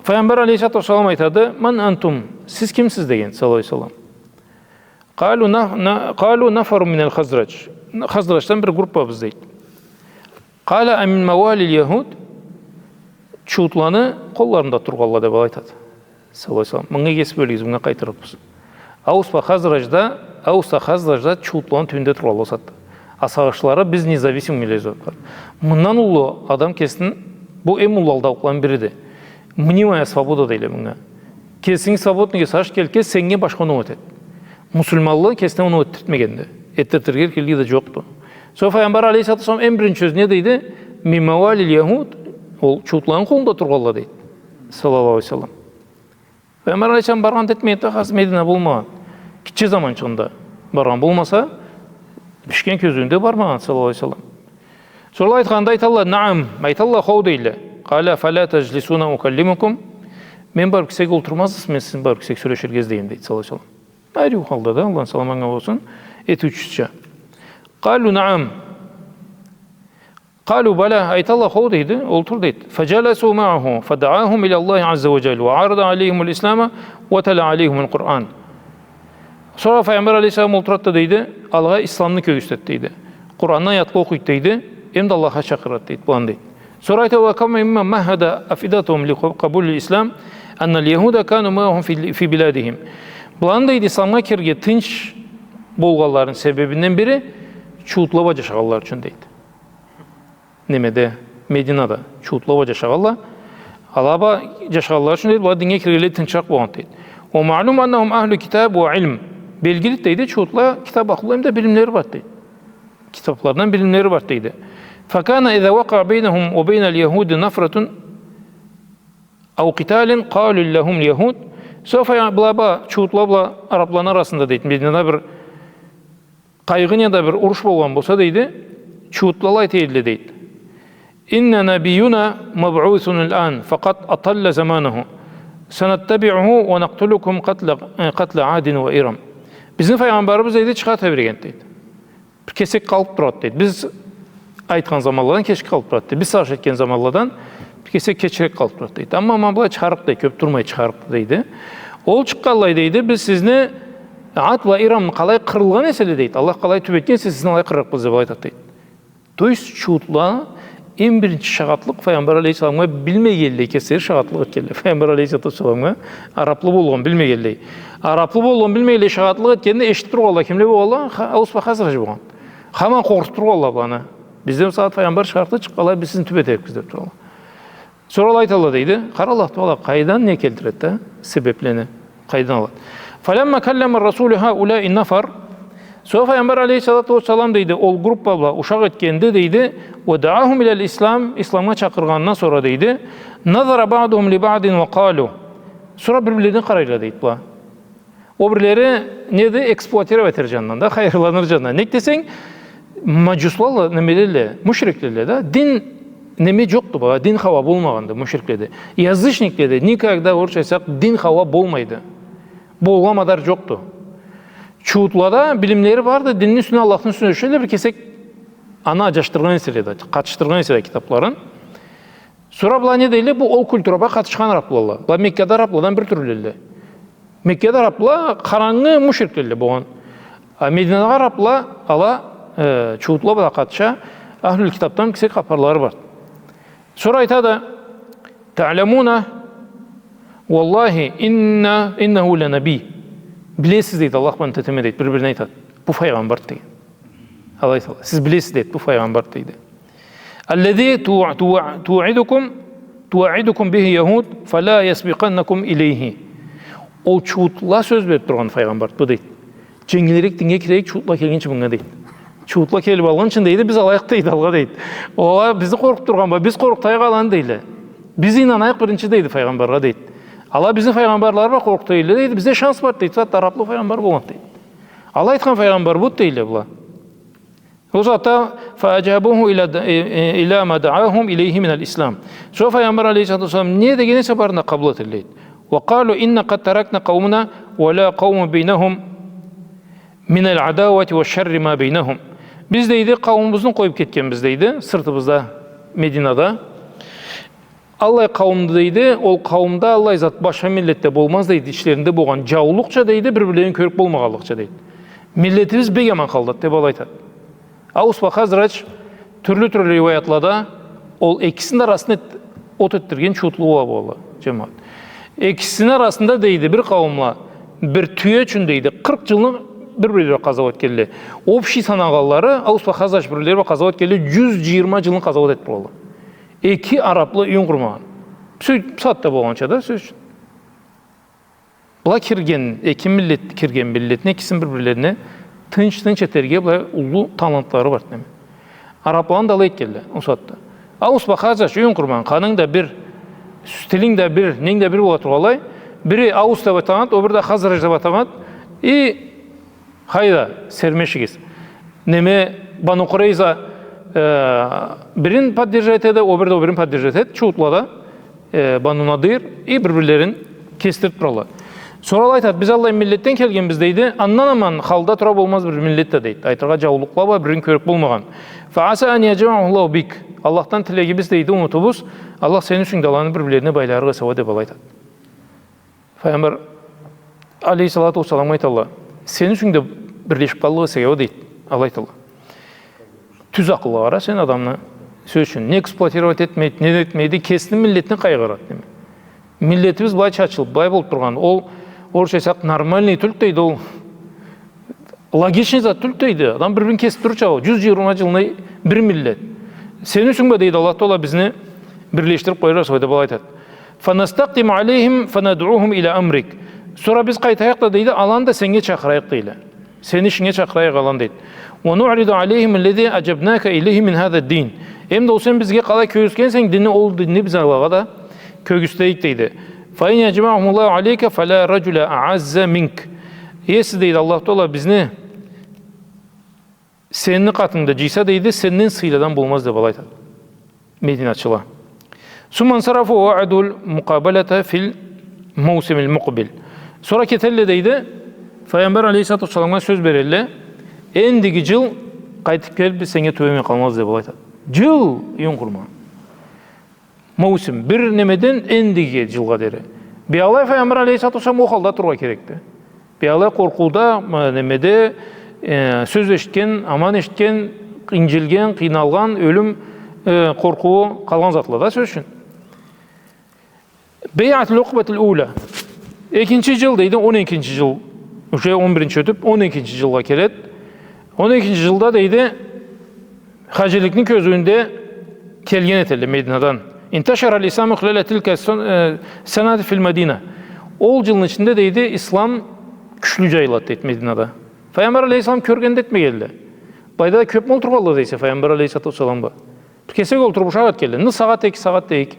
Файгъамбар алейхиссалату уассалам айтады: من أنتم? Сиз кимсиз? деген, саллаллаху алейхи ва саллам. قالوا ن-، ن-، قالوا نفر من الخزرج. Хазрадждан бир группабыз, дейди. قال أمن موالي اليهود؟ Чуутланы къолларында тургъанла деб алай айтады. Саллаллаху алейхи ва саллам. Мынга кесиб ёлюгюз, мынга къайтырыкъбыз. Аус бла Хазраджда, Аус бла Хазраджда чуутланы тюбюнде тургъанла ол сагъатда. А сагъышлары биз независимыйле зор. Мындан уллу адам кесин, бу эм уллу алдаулукъланы бириди. Мнимая свобода дейле мынга. Кесинги свободныйге сагъыш келген, сеннге башха оноу этеди. Муслиманлы кесине оноу этдиртмегенди. Этдиртирге эркинлиги да джокъду. Сора Файгъамбар алейхиссалату уассалам эм биринчи сёз не дейди? من موالي اليهود, ол чуутланы къолунда тургъанла, дейди. Саллаллаху алейхи ва саллам. Файгъамбар алейхиссалам баргъан да этмегенди, хазыр Медина болмагъан. Гитче заманчыгъында баргъан болмаса, бишген кёзюуюнде бармагъан, саллаллаху алейхи ва саллам. Сора айтханда айталла: نعم, айталла, хоу, дейле. قال فلا تجلسون أكلمكم؟ Мен барыб кесек олтурмазмысыз, мен сизни барыб кесек сёлеширге излейме, дейди, саллаллаху алейхи ва саллам. Ариу халда да, Аллахны саламы анга болсун, этиучюсюча. قالوا نعم. قالوا بلى, айталла, хоу, дейди, олтур, дейди. فجلسوا معه فدعاهم إلى الله عز وجل وعرض عليهم الإسلام وتلا عليهم القرآن. Сора Файгъамбар алейхиссалам олтурады да, дейди, алагъа исламны кёргюзтеди, дейди. Къуранны аятла окъуйду, дейди, эм да Аллахха чакъырады, дейди, быланы, дейди. Сора айта: وكم ممن مهد أفئدتهم لقبول الإسلام أن اليهود كانوا معهم في، في بلادهم. Быланы, дейди, исламгъа кирирге тынч болгъанларыны себебинден бири чуутла бла джашагъанлары ючюн, дейди. Немеде, Мединада чуутла бла джашагъанла. Ала бла джашагъанлары ючюн, дейди, была динге киргенлей тынчыракъ болгъан, дейди. ومعلوم أنهم أهل كتاب وعلم. Белгилиди, дейди, чуутла китаб ахлула эм да билимлери бар, дейди. Китаблардан билимлери бар, дейди. فكان إذا وقع بينهم وبين اليهود نفرة أو قتال قالوا لهم اليهود. Сора была бла, чуутла бла арабланы арасында, дейди, Мединада бир къайгъы неда бир уруш болгъан болса, дейди, чуутла алай дейдиле, дейди: إن نبينا مبعوث الآن فقد أطل زمانه سنتبعه ونقتلكم قتل، قتل عاد وإرم. Бизни файгъамбарыбыз, дейди, чыгъарта берген, дейди. Бир кесек къалыб турады, дейди. Биз айтхан заманладан кечиб къалыб турады, дейди. Биз сагъыш этген заманладан бир кесек кечирек къалыб турады, дейди. Амма ма былай чыгъарыкъды, кёб турмай чыгъарыкъды, дейди. Ол чыкъгъанлай, дейди, биз сизни Ад бла Ирамны къалай къырылгъан эселе, дейди, Аллах къалай тюбетген эсе, сизни алай къырырыкъбыз деб алай айтады, дейди. То есть чуутла эм биринчи шагъатлыкъ файгъамбар алейхиссаламгъа билмегенлей кеслери шагъатлыкъ этгенле. Файгъамбар алейхиссалату уассаламгъа араблы болгъанын билмегенлей. Араблы болгъанын билмегенлей шагъатлыкъ этгенни эшитиб тургъанла кимле болгъанла? Ха-, Аус бла Хазрадж болгъан. Хаман къоркъутуб тургъанла быланы. Бизден сагъат файгъамбар чыгъарыкъды, чыкъгъанлай, биз сизни тюбетерикбиз деб тургъанла. Сора алай айталла, дейди. Къара, Аллах Таала къайдан не келтиреди да, себеблени къайдан алады? فلما كلم الرسول هؤلاء النفر. Сора файгъамбар алейхиссалату уассалам, дейди, ол группа бла ушакъ этгенде, дейди, ودعاهم إلى الإسلام, исламгъа чакъыргъандан сора, дейди, نظر بعضهم لبعض وقالوا. Сора бир-бирлерине къарайла, дейди, была. Ол бирлери неди, эксплуатировать этер джанындан да, хайырланыр джанындан. Нек десенг, маджусла, немелелле, мушриклелле да, дин неме джокъду, была, дин хауа болмагъанды мушрикледе. Язычникледе никогда, орусча айтсакъ, дин хауа болмайды. Болургъа мадар джокъду. Чуутлада билимлери барды, динни юсюне, Аллахны юсюне тюшелле, бир кесек аны аджашдыргъан эселе да, къатышдыргъан эселе китабларын. Сора была не дейле, бу ол культура бла къатышхан араблалла. Была Меккада арабладан бир тюрлюлле. Меккада арапла къарангы мушрикле болгъан. А Мединада арапла, ала, э, чуутла бла къатша, ахлюль китабдан кесек хапарлары бар. Сора айтады: «Таъламуна, уаллахи, инна, иннаху ла наби». Билесиз, дейди, Аллах бла ант этеме, дейди, бир-бирине айтады. Бу файгъамбар, дейди. Алай айтады. Сиз билесиз, дейди, бу файгъамбар, дейди. «Аллази ту-, ту-, тууидукум, тууидукум бихи яхуд, фала ясбикъаннакум илейхи». Ол чуутла сёз берип тургъан файгъамбар бу, дейди. Дженгилирек динге кирейик, чуутла келгинчи мынга, дейди. Чуутла келип алгъынчы, дейди, биз алайыкъ, дейди, алгъа, дейди. Ала бизни къоркъутуп тургъан бла, биз къоркъутайыкъ аланы, дейле. Биз ийнанайыкъ биринчи, дейди, файгъамбаргъа, дейди. Ала бизни файгъамбарлары бла къоркъута эдиле, дейди, бизде шанс бар, дейди, сагъатда араплы файгъамбар болгъан, дейди. Алай айтхан файгъамбар бу, дейле была. Ол сагъатда «фа аджабуху иля д-, э, э, иля ма даахум илейхи миналь ислам». Сора файгъамбар алейхиссалату уассалам не деген эсе, барын да къабыл этелле, дейди. «Ва къалу инна къад таракна къаумана ва ля къауму бейнахум миналь адауати ва шарри ма бейнахум». Биз, дейди, къауумубузну къоюп кетгенбиз, дейди, сыртыбызда, Мединада. Аллай къауумду, дейди, ол къауумда аллай зат башха миллетде болмаз, дейди, ичлеринде болгъан джаулукъча, дейди, бир-бирлерин кёрюп болмагъанлыкъча, дейди. Миллетибиз бек аман къалды, деп алай айтады. Аус бла Хазрадж тюрлю-тюрлю риваятлада ол экисини арасында эт-, от этдирген чуутла бола, джамагъат. Экисини арасында, дейди, бир къауумла бир тюе ючюн, дейди, къыркъ джылны бир-бирлери бла къазауат этгенле. Общий санагъанлары, Аус бла Хазрадж бир-бирлери бла къазауат этгенле, джюз джыйырма джылны къазауат этип тургъанла. Эки араплы юйюн къурмагъан. Сёз, бусагъатда болгъанча да, сёз ючюн. Была кирген, эки миллет, кирген миллетни экисин бир-бирлерине тынч-тынч этерге была уллу талантлары бар, неме. Арапланы да алай этгенле, ол сагъатда. Аус бла Хазрадж юйюн къурмагъан, къанынг да бир, тилинг да бир, ненг да бир бола тургъанлай, бири Аус деп атагъан, ол бири да Хазрадж деп атагъан, и Хайда, сермешигиз. Неме, Бану Къурайза, э, бирин поддержать этеди, ол бири да ол бирин поддержать этеди. Чуутлада, э, Бану Надир, и бир-бирлерин кесдирип туралла. Сора алай айтады, биз аллай миллетден келгенбиз, дейди, андан аман халда тура болмаз бир миллет да, дейди. Айтыргъа, джаулукъла бла бир-бирин кёрюп болмагъан. «Фа аса ан яджмаахумуллаху бик». Аллахдан тилегибиз, дейди, умутубуз, Аллах сени ючюн да аланы бир-бирлерине байларыкъ эсе, деп алай айтады. Файгъамбар алейхиссалату уассаламгъа айталла, сени ючюн да бирлешип къаллыкъ эсек, дейди, алай айталла. Тюз акъылгъа къара сен адамны, сёз ючюн. Не эксплуатировать этмейди, не этмейди, кесини миллетине къайгъырады, неме. Миллетибиз былай чачылып, былай болуп тургъан, ол, орусча айтсакъ, нормальный тюлдю, дейди, ол. Логичный зат тюлдю, дейди. Адам бир-бирин кесип турурча, джюз джыйырма джылны бир миллет. Сени ючюн бе, дейди, Аллах Тагъала бизни бирлешдирип къоярса, деп алай айтады. «Фанастакъдиму алейхим фанадъухум иля амрик». Сора биз къайтайыкъ да, дейди, аланы да сеннге чакъырайыкъ, дейди. Сени ишинге чакъырайыкъ аланы, дейди. «Ва нуъриду алейхим аллази аджабнака илейхи мин хаза дин». Эм да ол сен бизге къалай кёргюзтгенсенг динни, ол динни биз алагъа да кёргюзтейик, дейди. «Фа ин яджмаахумуллаху алейка фаля раджуля аазза минк». Если, дейди, Аллах Тагъала бизни сени къатынгда джыйса, дейди, сенден сыйлы адам болмаз, деп алай айтады. Мединачыла. «Сумма ансарафу ва уаадуль мукъабалата филь маусимиль мукъбиль». Сора кетелле, дейди, Файгъамбар алейхиссалату уассаламгъа сёз берелле, эндиги джыл къайтып келип, биз сеннге тюбемей къалмазбыз, деп алай айтады. Джыл юйюн къурмагъан. Маусим, бир немеден эндиги джылгъа дери. Биялай Файгъамбар алейхиссалату уассалам ол халда турургъа керекди. Биялай къоркъууда, ма, немеде, э, сёз эшитген, аман эшитген, инджилген, къыйналгъан, ёлюм, э, къоркъуу, къалгъан затлада, сёз ючюн. Бейъатуль Укъбатуль уля. Экинчи джыл, дейди, он экинчи джыл, уже он биринчи ётюп, он экинчи джылгъа келеди. Он экинчи джылда, дейди, хаджиликни кёзюуюнде келген этелле Мединадан. «Инташараль исламу хиляль тилка сан-, э, санати филь Мадина». Ол джылны ичинде, дейди, ислам кючлю джайылады, дейди, Мединада. Файгъамбар алейхиссалам кёргенде этмегенле. Былайда кёпмю олтургъанла десе, Файгъамбар алейхиссалату уассалам бла. Бир кесек олтуруп ушакъ этгенле. Ни сагъат, эки сагъат дейик.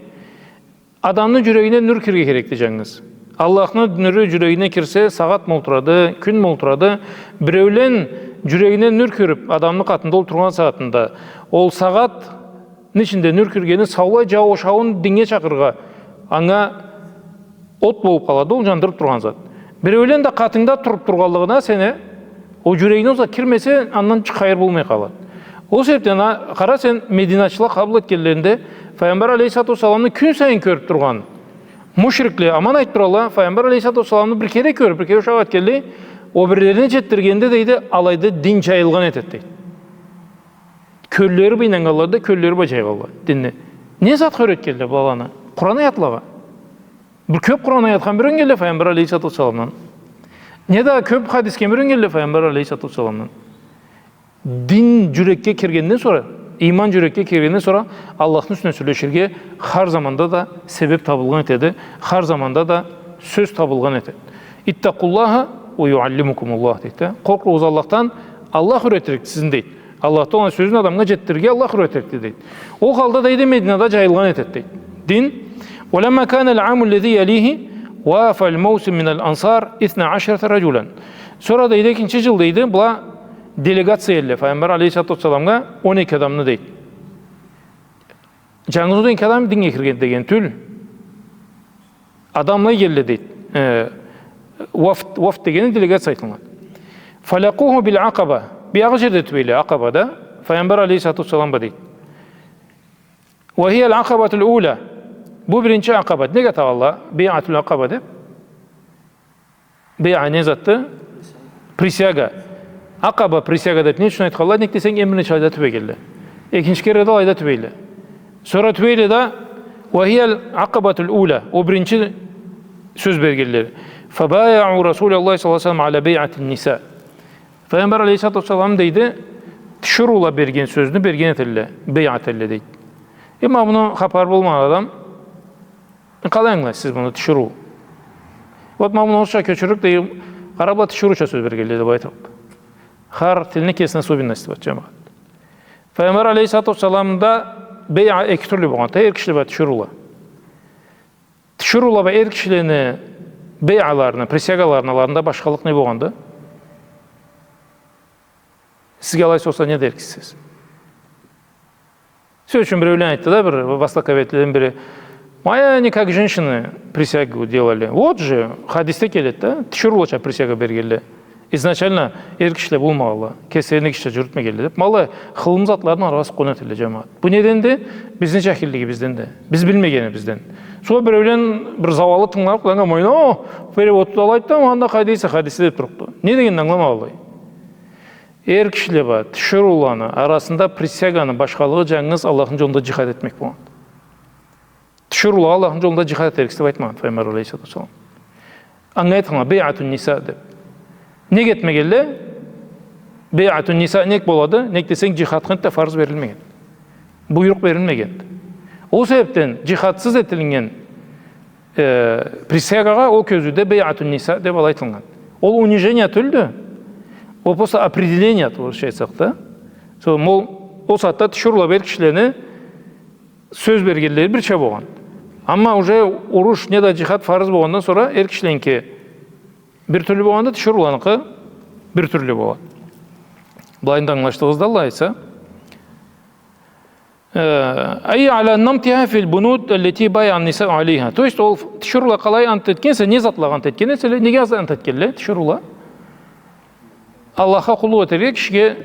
Адамны джюрегине нюр кирге керекди джангыз. Аллахны нюрю джюрегине кирсе, сагъатмы олтурады, кюнмю олтурады. Биреулен джюрегине нюр кирип, адамны къатында олтургъан сагъатында, ол сагъатны ичинде нюр киргени саулай джаушауун динге чакъырыргъа, анга от болуп къалады, ол джандырып тургъан зат. Биреулен да къатынгда туруп тургъанлыгъына сени, ол джюрегине ол зат кирмесе, андан чы-, хайыр болмай къалады. Ол себепден, а, къара сен, мединачыла къабыл этгенлеринде, Файгъамбар алейхиссалату уассаламны кюн сайын кёрюп тургъан, Мушрикле аман айтып туралла, Файгъамбар алейхиссалату уассаламны бир кере кёрюп, бир кере ушакъ этгенлей, ол бирлерине джетдиргенде, дейди, алайда дин джайылгъан этеди, дейди. Кёллери бла ийнаннганла да, кёллери бла джайгъанла динни. Не затха юретгенле была аланы? Къуран аятлагъа. Бир кёп Къуран аятха юреннгенле Файгъамбар алейхиссалату уассаламдан. Не да кёп хадисге юреннгенле Файгъамбар алейхиссалату уассаламдан. Дин джюрекге киргенден сора, ийман джюрекге киргенден сора, Аллахны юсюне сёлеширге хар заманда да себеп табылгъан этеди, хар заманда да сёз табылгъан этеди. «Иттакъуллаха уа юаллимукумуллах», дейди да. Къоркъугъуз Аллахдан, Аллах юретирикди сизни, дейди. Аллах Тааланы сёзюн адамгъа джетдирирге Аллах юретирикди, дейди. Ол халда, дейди, Мединада джайылгъан этеди, дейди. Дин. «Уа ламма канал-аму ллази ялихи уафа ал-маусим минал ансар исна ашарата раджулан». Сора, дейди, экинчи джыл, дейди, была делегация келдиле Файгъамбар алейхиссалату уассаламгъа, он эки адамны, дейди. Джангыз он эки адам динге кирген деген тюл. Адамла келдиле, дейди. Э, вафд, вафд дегени делегация айтылгъан. «Фалакъуху бил-Акъаба». Биягъы джерде тюбейле, Акъабада. Файгъамбар алейхиссалату уассалам бла, дейди. «Уа хия ал-Акъабатул уля». Бу биринчи Акъаба. Неге атагъанла Бейатул Акъаба деп? Бейа не затды? Присяга. Акъаба присяга деп не ючюн айтханла? Нек десенг, эм биринчи алайда тюбегенле. Экинчи кере да алайда тюбейле. Сора тюбейле да, «Уа хия ал-Акъабатул уля», ол биринчи сёз бергенле. «Фабаяу Расулаллахи саллаллаху алейхи ва саллам аля бейатин ниса». Файгъамбар алейхиссалату уассалам, дейди, тиширыула берген сёзню берген этелле, бейат этелле, дейди. Э, ма муну хапары болмагъан адам, э, къалай ангылайсыз сиз муну, тиширыу? Вот ма муну орусча кёчюрюрюк да, къараб ала, тиширыуча сёз бергенле деп айтырыкъ. Хар тилни кесини особенности бар, джамагъат. Файгъамбар алейхиссалату уассаламда бейа эки тюрлю болгъанды, эр кишиле бла тиширыула. Тиширыула бла эр кишилени бейаларыны, присягаларыны аларында башхалыкъ не болгъанды? Сизге алай сорса, не дериксиз? Сёз ючюн, биреулен айтды да, бир востоковедледен бири: «Ма они как женщины присягу делали». Вот же, хадисде келеди да, тиширыулача присяга бергенле. Изначально эр кишиле болмагъанла, кеслерини кишича джюрютмегенле деп. Ма аллай хылымы затланы аргъа сукъгъан этелле, джамагъат. Бу неденди? Бизни джахиллигибизденди. Биз билмегенибизден. Сора биреулен бир зауаллы тынгыларыкъ, анга майна, о, переводду да алайды да, анда хадиси, хадиси деп турукъду. Не дегенин ангыламагъанлай. Эр кишиле бла тиширыуланы арасында присяганы башхалыгъы джангыз Аллахны джолунда джихад этмек болгъанды. Тиширыула Аллахны джолунда джихад этериксиз деп айтмагъан Файгъамбар алейхиссалату уассалам. Анга айтханла бейатун ниса деп. Нек этмегенле? Бейатун ниса нек болады? Нек десенг, джихад хынтда фарз берилмеген. Буйрукъ берилмеген. Ол себепден джихадсыз этилинген, э, присягагъа ол кёзюуде бейатун ниса деп алай айтылгъан. Ол унижение тюлдю. Ол просто определение, орусча айтсакъ да. Сора ол, ол сагъатда тиширыула бла эр кишилени сёз бергенлери бирча болгъан. Амма уже уруш неда джихад фарыз болгъандан сора эр кишиленики бир тюрлю болгъанды, тиширыуланыкъы бир тюрлю болгъан. Былайын да ангылашдыгъыз да, Аллах айтса. Э, ай аля намтиха фил буnud аллати бая ан-ниса алейха. То есть ол тиширыула къалай ант этген эсе, не затлагъа ант этген эселе, неге ант этгенле тиширыула? Аллахха къуллукъ этерге, кишиге,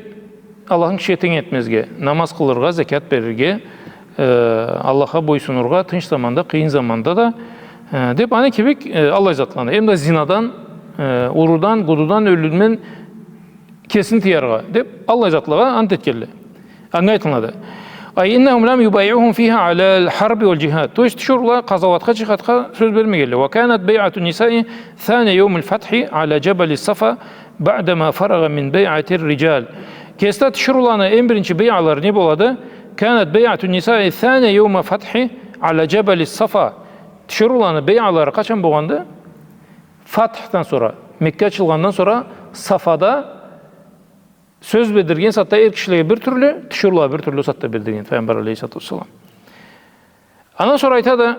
Аллахны кишиге тенг этмезге, намаз къылыргъа, зекят берирге, э, Аллахха бойсунургъа, тынч заманда, къыйын заманда да, э, деп, аны кибик, э, аллай затланы. Эм да зинадан, э, урудан, гудудан, ёлюмден кесин тыяргъа деп, аллай затлагъа ант этгенле. Анга айтылады. Ай иннахум лам юбайиухум фиха аля аль-харби валь-джихад. То есть, тиширыула къазауатха, джихадха сёз бермегенле. Ва канат бейату нисаи сани яум аль-фатхи аля джабали Сафа баъдама фарагъа мин бейати ар-риджаль. Кеси да тиширыуланы эм биринчи бейалары не болады? Канат бейату нисаи сани яум аль-фатхи аля джабали Сафа. Тиширыуланы бейалары къачан болгъанды? Фатхдан сора, Мекка ачылгъандан сора Сафада сёз бердирген сагъатда эр кишилеге бир тюрлю, тиширыулагъа бир тюрлю сагъатда бердирген Файгъамбар алейхиссалату уассалам. Андан сора айтады: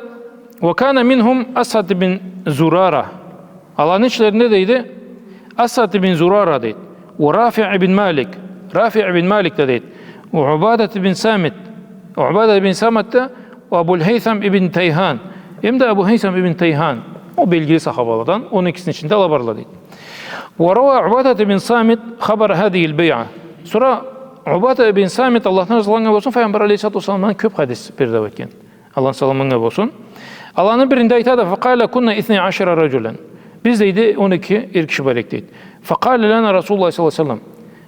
«Ва кана минхум Асад ибн Зурара». Аланы ичлеринде, дейди, Асад ибн Зурара, дейди. «Ва Рафи ибн Малик». Рафи ибн Малик да, дейди. «Ва Убадат ибн Самит». Убадат ибн Самит да, «Ва Абуль Хейсам ибн Тайхан». Эм да Абу Хейсам ибн Тайхан. Ол белгили сахабаладан, он экисини ичинде ала барла, дейди. «Ва рава Убадат ибн Самит хабар хазихиль бейа». Сора Убада ибн Самит, Аллахдан разы болсун, Файгъамбар алейхиссалату уассаламдан кёп хадис передавать этген. Аллахны саламы анга болсун. Аланы биринде айтады: «فقال كنا اثني عشر رجلا». Биз, дейди, он эки эр киши бар эдик, дейди. «فقال لنا رسول الله صلى الله عليه وسلم».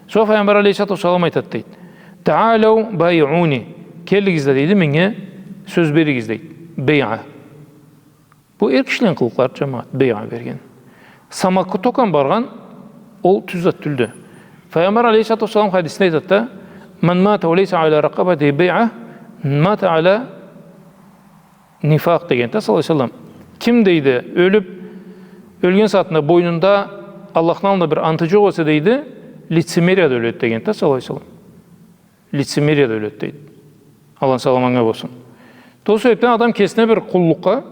Сора Файгъамбар алейхиссалату уассалам айтады, дейди: «تعالوا بايعوني». Келигиз да, дейди, меннге сёз беригиз, дейди. Бейъа. Бу эр кишилени къылыкълары, джамагъат, бейъа берген. Самотоком баргъан, ол тюз зат тюлдю. Файгъамбар алейхиссалату уассалам хадисинде айтады да: «من مات وليس على رقبته بيعة مات على نفاق», — деген да, саллаллаху алейхи ва саллам. Ким, дейди, ёлюб, ёлген сагъатында бойнунда Аллахны аллында бир анты джокъ эсе, дейди, лицемерияда ёледи, деген да, саллаллаху алейхи ва саллам. Лицемерияда ёледи, дейди. Аллахны саламы анга болсун. Ол себебден адам кесине бир къуллукъгъа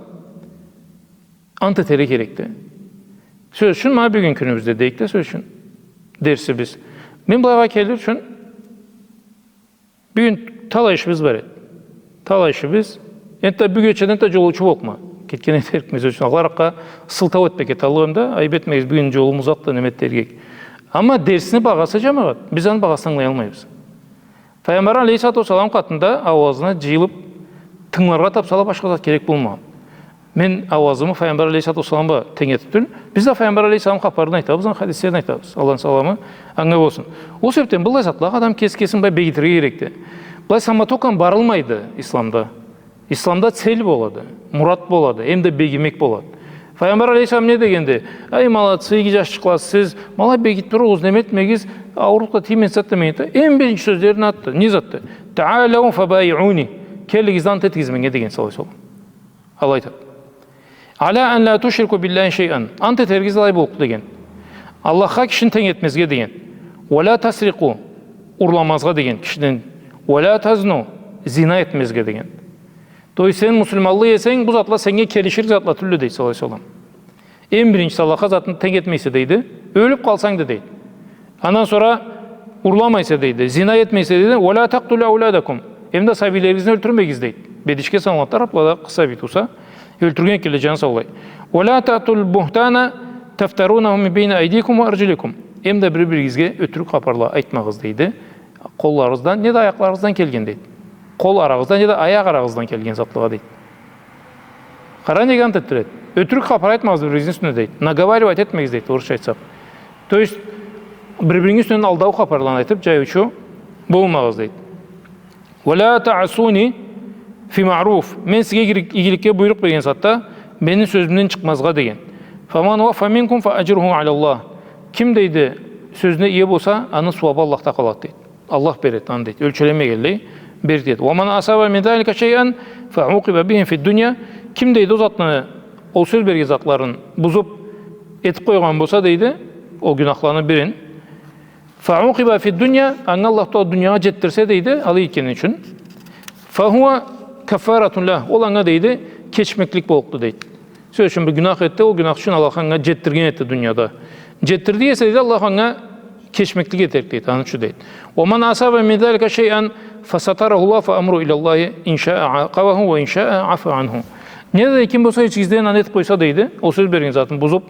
ант этерге керекди. Сёз ючюн, ма бюгюн кюнюбюзде дейик да, сёз ючюн, дерсибиз. Мен былайгъа келир ючюн, бюгюн талай ишибиз бар эди. Талай ишибиз. Энтда бюгечеден да джолоучу боллукъма. Кетген этерикме, сёз ючюн. Алай аракъгъа сылтау этмек эталлыкъ эдим да, айыб этмегиз, бюгюн джолубуз узакъды, неме этерге. Амма дерсини багъасы, джамагъат, биз аны багъасын ангылаялмайбыз. Файгъамбар алейхиссалату уассалам къатында ауазына джыйылыб, тынгыларгъа табсала, башха зат керек болмагъан. Мен ауазымы Файгъамбар алейхиссалату уассаламгъа тенг этиб тюл, биз да Файгъамбар алейхиссалам хапарыны айтабыз, аны хадислерин айтабыз. Аллахны саламы анга болсун. Ол себебден быллай затлагъа адам кес-, кесин былай бегитирге керекди. Былай самотоком барылмайды исламда. Исламда цель болады, мурат болады, эм да бегимек болады. Файгъамбар алейхиссалам не дегенди? «Эй, молодцы, иги джашчыкъла сиз, ма алай бегитиб туругъуз, неме этмегиз, ауурлукъ да тиймесин, зат да этмесин». Эм биринчи сёзлерин айтды. Не затды? «تعالوا فبايعوني». Келигиз да ант этигиз меннге, деген, саллаллаху алейхи ва саллам. Алай айтады. «على أن لا تشركوا بالله شيئا». Ант этеригиз алай боллукъду, деген. Аллахха кишини тенг этмезге, деген. «ولا تسرقوا». Урламазгъа, деген, кишиден. «ولا تزنوا». Зина этмезге, деген. То есть сен муслиманлы эсенг, бу затла сеннге келиширик затла тюлдю, дейди, саллаллаху алейхи ва саллам. Эм биринчиси, Аллахха затын тенг этмейсе, дейди. Ёлюб къалсанг да, дейди. Андан сора урламайса, дейди. Зина этмейсе, дейди. «ولا تقتلوا أولادكم». Эм да сабийлеригизни ёлтюрмегиз, дейди. Бедишге саналады да, арабла да къыз сабий тууса, ёлтюрген эдиле джаны саулай. «ولا تأتوا البهتان تفترونه من بين أيديكم وأرجلكم». Эм да бир-биригизге ётюрюк хапарла айтмагъыз, дейди. Къолларыгъыздан неда аякъларыгъыздан келген, дейди. Къол арагъыздан неда аякъ арагъыздан келген затлагъа, дейди. Къара, неге ант этдирет? Ётюрюк хапар айтмагъыз бир-биригизни юсюне, дейди. Наговаривать этмегиз, дейди, орусча айтсакъ. То есть, бир-биригизни юсюнден алдау хапарланы айтыб, джаюучу болмагъыз, дейди. «ولا تعصوني في معروف». Мен сизге игилик-, игиликге буйрукъ берген сагъатда, мени сёзюмден чыкъмазгъа, деген. «فمن وفى منكم فأجره على الله». Ким, дейди, сёзюне ие болса, аны сууабы Аллахда къалады, дейди. Аллах береди аны, дейди. Ёлчеленмегенлей береди, дейди. «ومن أصاب من ذلك شيئا فعوقب به في الدنيا». Ким, дейди, ол затны, ол сёз берген затларын бузуб, этиб къойгъан болса, дейди, ол гюнахланы бирин, «فعوقب في الدنيا», анга Аллах Тагъала дуниягъа джетдирсе, дейди, алай этгени ючюн, «فهو كفارة له». Ол анга, дейди, кечмеклик боллукъду, дейди. Сёз ючюн, бир гюнах этди, ол гюнах ючюн Аллах анга джетдирген этди дунияда. Джетдирди эсе, дейди, Аллах анга кечмеклик этерик, дейди, аны ючюн, дейди. «ومن أصاب من ذلك شيئا فستره الله فأمره إلى الله إن شاء عاقبه وإن شاء عفا عنه». Неда ким болса ичигизден аны этиб къойса, дейди, ол сёз берген затын бузуб,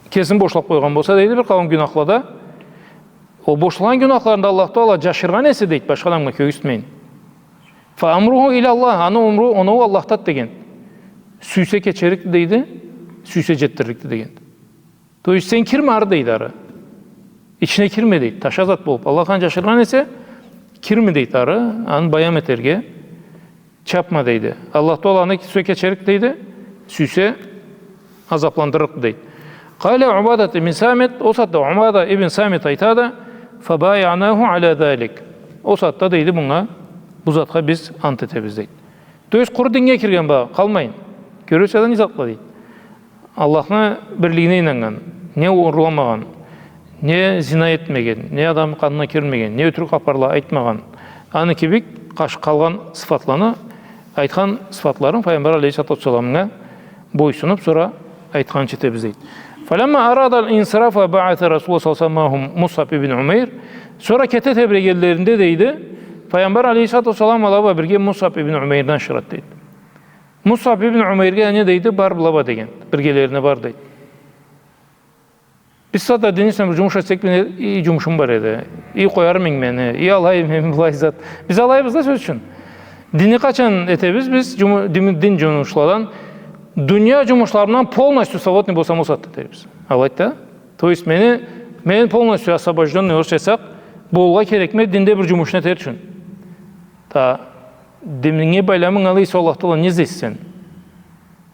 кесин бошлаб къойгъан болса, дейди, бир къауум гюнахлада, ол бошлагъан гюнахларында Аллах Тагъала джашыргъан эсе, дейди, башха адамгъа кёргюзтмейин. «فأمره إلى الله», аны омуру, оноу Аллахдады, деген. Сюйсе кечерикди, дейди, сюйсе джетдирликди, деген. То есть сен кирме ары, дейди, ары. Ичине кирме, дейди. Таша зат болуб, Аллах аны джашыргъан эсе, кирме, дейди, ары. Аны баям этерге чапма, дейди. Аллах Тагъала аны сюйсе кечерик, дейди, сюйсе азабландырлыкъды, дейди. قال عبادة بن الصامت, ол сагъатда Убада ибн Самит айтады: «فبايعناه على ذلك». Ол сагъатда, дейди, мынга, бу затха биз ант этебиз, дейди. То есть къуру динге кирген бла къалмайын. Кёресе да, не затла, дейди. Аллахны бирлигине ийнаннган, не урламагъан, не зина этмеген, не адам къанына кирмеген, не ётюрюк хапарла айтмагъан. Аны кибик къаш-, къалгъан сыфатланы, айтхан сыфатларын Файгъамбар алейхиссалату уассаламгъа бойсунуб, сора айтханча этебиз, дейди. «فلما أراد الانصراف بعث رسول الله صلى الله عليه وسلم معهم مصعب بن عمير». Сора кете тебрегенлеринде, дейди, Файгъамбар алейхиссалату уассалам ала бла бирге Мусаб ибн Умейрни ашырады, дейди. Мусаб ибн Умейрге не дейди? «Бар, была бар», — деген. «Биргелерине бар», — дейди. Биз сагъатда дин ичинде бир джумуш этсек, мен, и джумушум бар эди, и къоярмы эдинг мени, и алай, мен былай зат. Биз алайбыз да, сёз ючюн. Динни къачан этебиз биз, джуму-, дин, дин джумушладан, дуния джумушларындан полностью свободный болсам, ол сагъатда этербиз. Алайды да. То есть мени, мени полностью освобождённый, орусча айтсакъ, болургъа керекме динде бир джумушну этер ючюн. Да, диннге байламынг алай эсе, Аллах Тааладан не излейсе сен?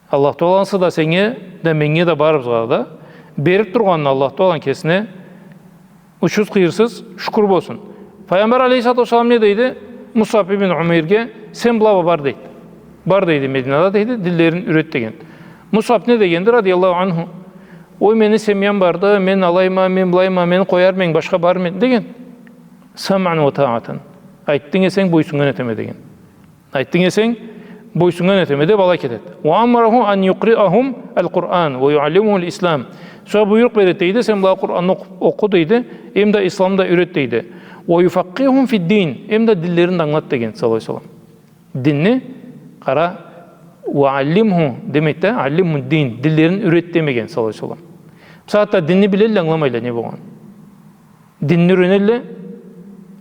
Аллах Тааладан сора да сеннге да, меннге да, барыбызгъа да берип тургъанына Аллах Тааладан кесине учсуз-къыйырсыз шукур болсун. Файгъамбар алейхиссалату уассалам не дейди? Мусаб ибн Умейрге: «Сен бла бар», — дейди. «Бар, — дейди, — Мединада, — дейди, — динлерин юрет», — деген. Мусаб не дегенди, радияллаху анху? «Ой, мени семьям барды, мен алайма, мен былайма, мени къоярма эдинг башха бармы эдинг», — деген. «Самъан ва таатан». Айтдынг эсенг, бойсуннган этеме, деген. Айтдынг эсенг, бойсуннган этеме деп, алай кетеди. «Ва амараху ан юкъриахум аль-Къуран ва юаллимухум аль-Ислам». Сора буйрукъ береди, дейди, «Сен былагъа Къуранны окъу, окъу», — дейди, «эм да Исламны да юрет», — дейди. «Ва юфакъихум фид-дин», эм да динлерин да ангылат, деген, саллаллаху алейхи ва саллам. Динни, къара, «ва аллимху» демейди да, «аллимху дин», динлерин юрет демеген, саллаллаху алейхи ва саллам. Бусагъатда динни билелле, ангыламайла не болгъан. Динни юренелле,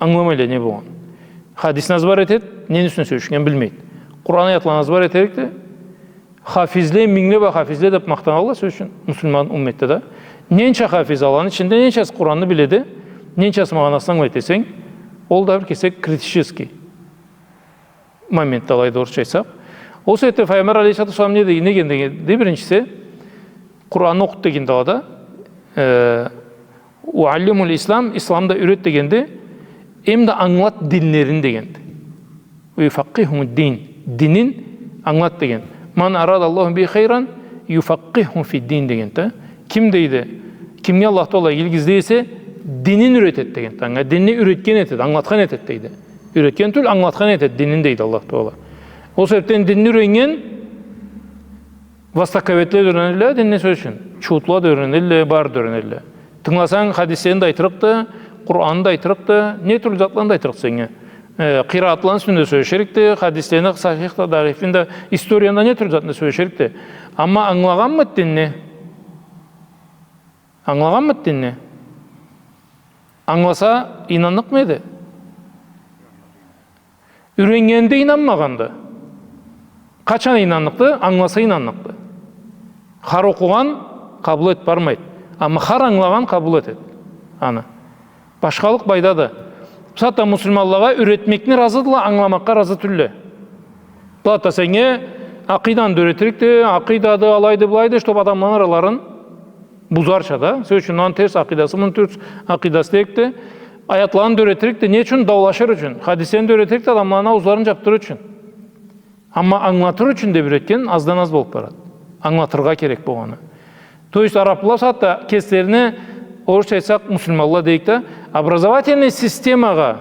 ангыламайла не болгъан. Хадисни азбар этед, нени юсюнден сёлешгенин билмейд. Къуран аятларын азбар этерикди. Хафизле, мингле бла хафизле деп махтаналла, сёз ючюн, муслиман умметде да. Ненча хафиз, аланы ичинде ненчасы Къуранны биледи, ненчасы магъанасын ангылайд десенг, ол да бир кесек критический моментди, алайды орусча айтсакъ. Ол себепден Файгъамбар алейхиссалату уассалам не деген, не деген, деген, биринчиси, Къуранны окъут дегенди алада, э, «Уаллимул ислам», Исламны да юрет дегенди, эм да ангылат динлерин дегенди. «Уйфакъихуму дин», динин ангылат деген. «Ман арада Аллаху бихи хайран, юфакъиху фи дин», — дегенди да. Ким, дейди, кимге Аллах Таала игилик излей эсе, динин юретед дегенди. Анга динни юретген этед, ангылатхан этед, дейди. Юретген тюл, ангылатхан этед динин, дейди Аллах Таала. Ол себепден динни юреннген востоковедле да юренелле динни, сёз ючюн. Чуутла да юренелле, бары да юренелле. Тынгыласанг, хадислени да айтырыкъды, Къуранны да айтырыкъды, не тюрлю затланы да айтырыкъды сеннге. Э, къираатланы юсюнде сёлешерикди, хадислени сахих да, даифин да, историяны да, не тюрлю затны да сёлешерикди. Амма ангылагъанмыд динни? Ангылагъанмыд динни? Ангыласа, ийнанныкъмы эди? Юреннгенде ийнанмагъанды. Къачан ийнанныкъды? Ангыласа ийнанныкъды. Хар окъугъан къабыл этип бармайд. Амма хар ангылагъан къабыл этед аны. Башхалыкъ байдады. Бусагъатда муслиманлагъа юретмекни разыдыла, ангыламакъгъа разы тюлле. Бусагъатда сеннге акъиданы да юретирикди, акъидады, алайды, былайды, чтоб адамланы араларын бузарча да. Сёз ючюн, аны терс акъидасы, муну терс акъидасы дерикди. Аятланы да юретирикди. Не ючюн? Даулашыр ючюн. Хадислени да юретирикди, адамланы ауузларын джабдырыр ючюн. Амма ангылатыр ючюн деб юретген аздан аз болуб барад. Ангылатыргъа керек болгъаны. То есть арабла бусагъатда кеслерини, орусча айтсакъ, муслиманла дейик да, образовательный системагъа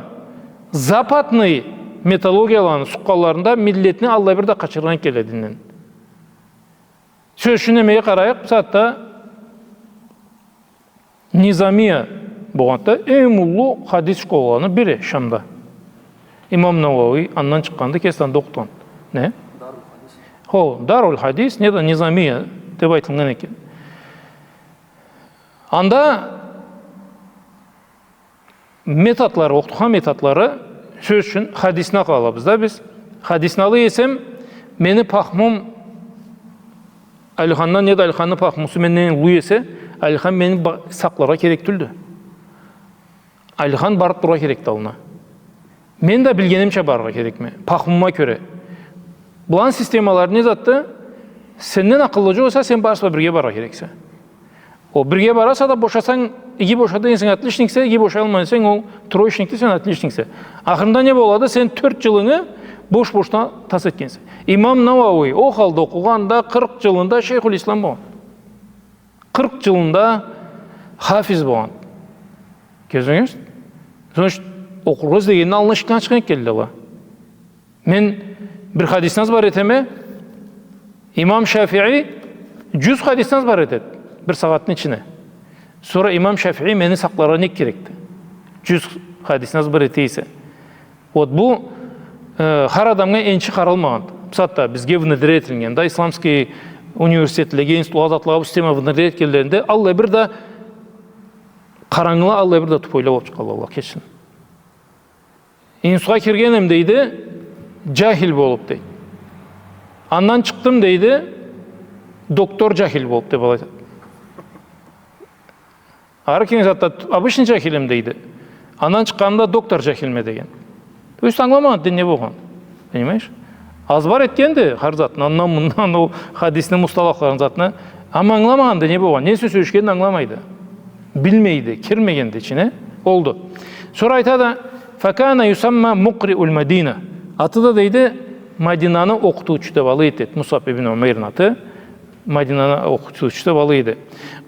западный методологияланы сукъгъанларында миллетни аллай бир да къачыргъан келе динден. Сёз ючюн, немеге къарайыкъ, бусагъатда Низамия болгъанды да, эм уллу хадис школаларыны бири Шамда. Имам Навауи андан чыкъгъанды, кеси анда окъутхан. Не? Дарул хадис. Хо, Дарул хадис, неда Низамия деб айтылгъан экен. Анда методлары, окъутхан методлары, сёз ючюн, хадисни алабыз да биз. Хадисни алай эсем, мени пахмум Алихандан неда Алиханны пахмусу менден уллу эсе, Алихан мени ба-, сакъларгъа керек тюлдю. Алихан барыб турургъа керекди аллына. Мен да билгенимча барыргъа керекме, пахмума кёре. Буланы системалары не затды? Сенден акъыллы джокъ эсе, сен барысы бла бирге барыргъа керексе. Ол бирге бараса да, бошасанг, иги бошадынг эсенг, отличниксе, иги бошаялмай эсенг, ол троечникди, сен отличниксе. Ахырында не болады? Сен тёрт джылынгы бош-бошуна тас этгенсе. Имам Навауи ол халда окъугъан да, къыркъ джылында Шейхуль-Ислам болгъан. Къыркъ джылында хафиз болгъан. Кёрдюгюз? Значит, окъургъа излегенни аллына эшикден ачхан келди ала. Мен бир хадисни азбар этеме, имам Шафии джюз хадисни азбар этед бир сагъатны ичине. Сора имам Шафии мени сакъларгъа нек керекди? Джюз хадисни азбар эте эсе. Вот бу, э, хар адамгъа энчи къаралмагъанды. Бусагъатда бизге внедрять этилген да, исламский университетлеге, институтлагъа, затлагъа бу система внедрять этгенлеринде аллай бир да къарангыла, аллай бир да тупойла болуб чыкъгъанла, Аллах кечсин. Институтха киргенем, дейди, Джахил болуп, дейди. Андан чыкъдым, дейди, доктор джахил болуп, деп алай айтады. Ары келген сагъатда обычный джахилме, дейди. Андан чыкъгъанымда доктор джахилме деген. То есть ангыламагъан дин не болгъан. Понимаешь? Азбар этгенди хар затны, андан-мындан, ол хадисни мусталахларын, затны. Амма ангыламагъанды не болгъан. Несин сёлешгенин ангыламайды. Билмейди, кирмегенди ичине. Олду. Сора айтады, «Факана юсамма мукъриул Мадина». Аты да, дейди, Мадинаны окъутуучусу деп алай эди, Мусаб ибн Умейрни аты. Мадинаны окъутуучусу деп алай эди.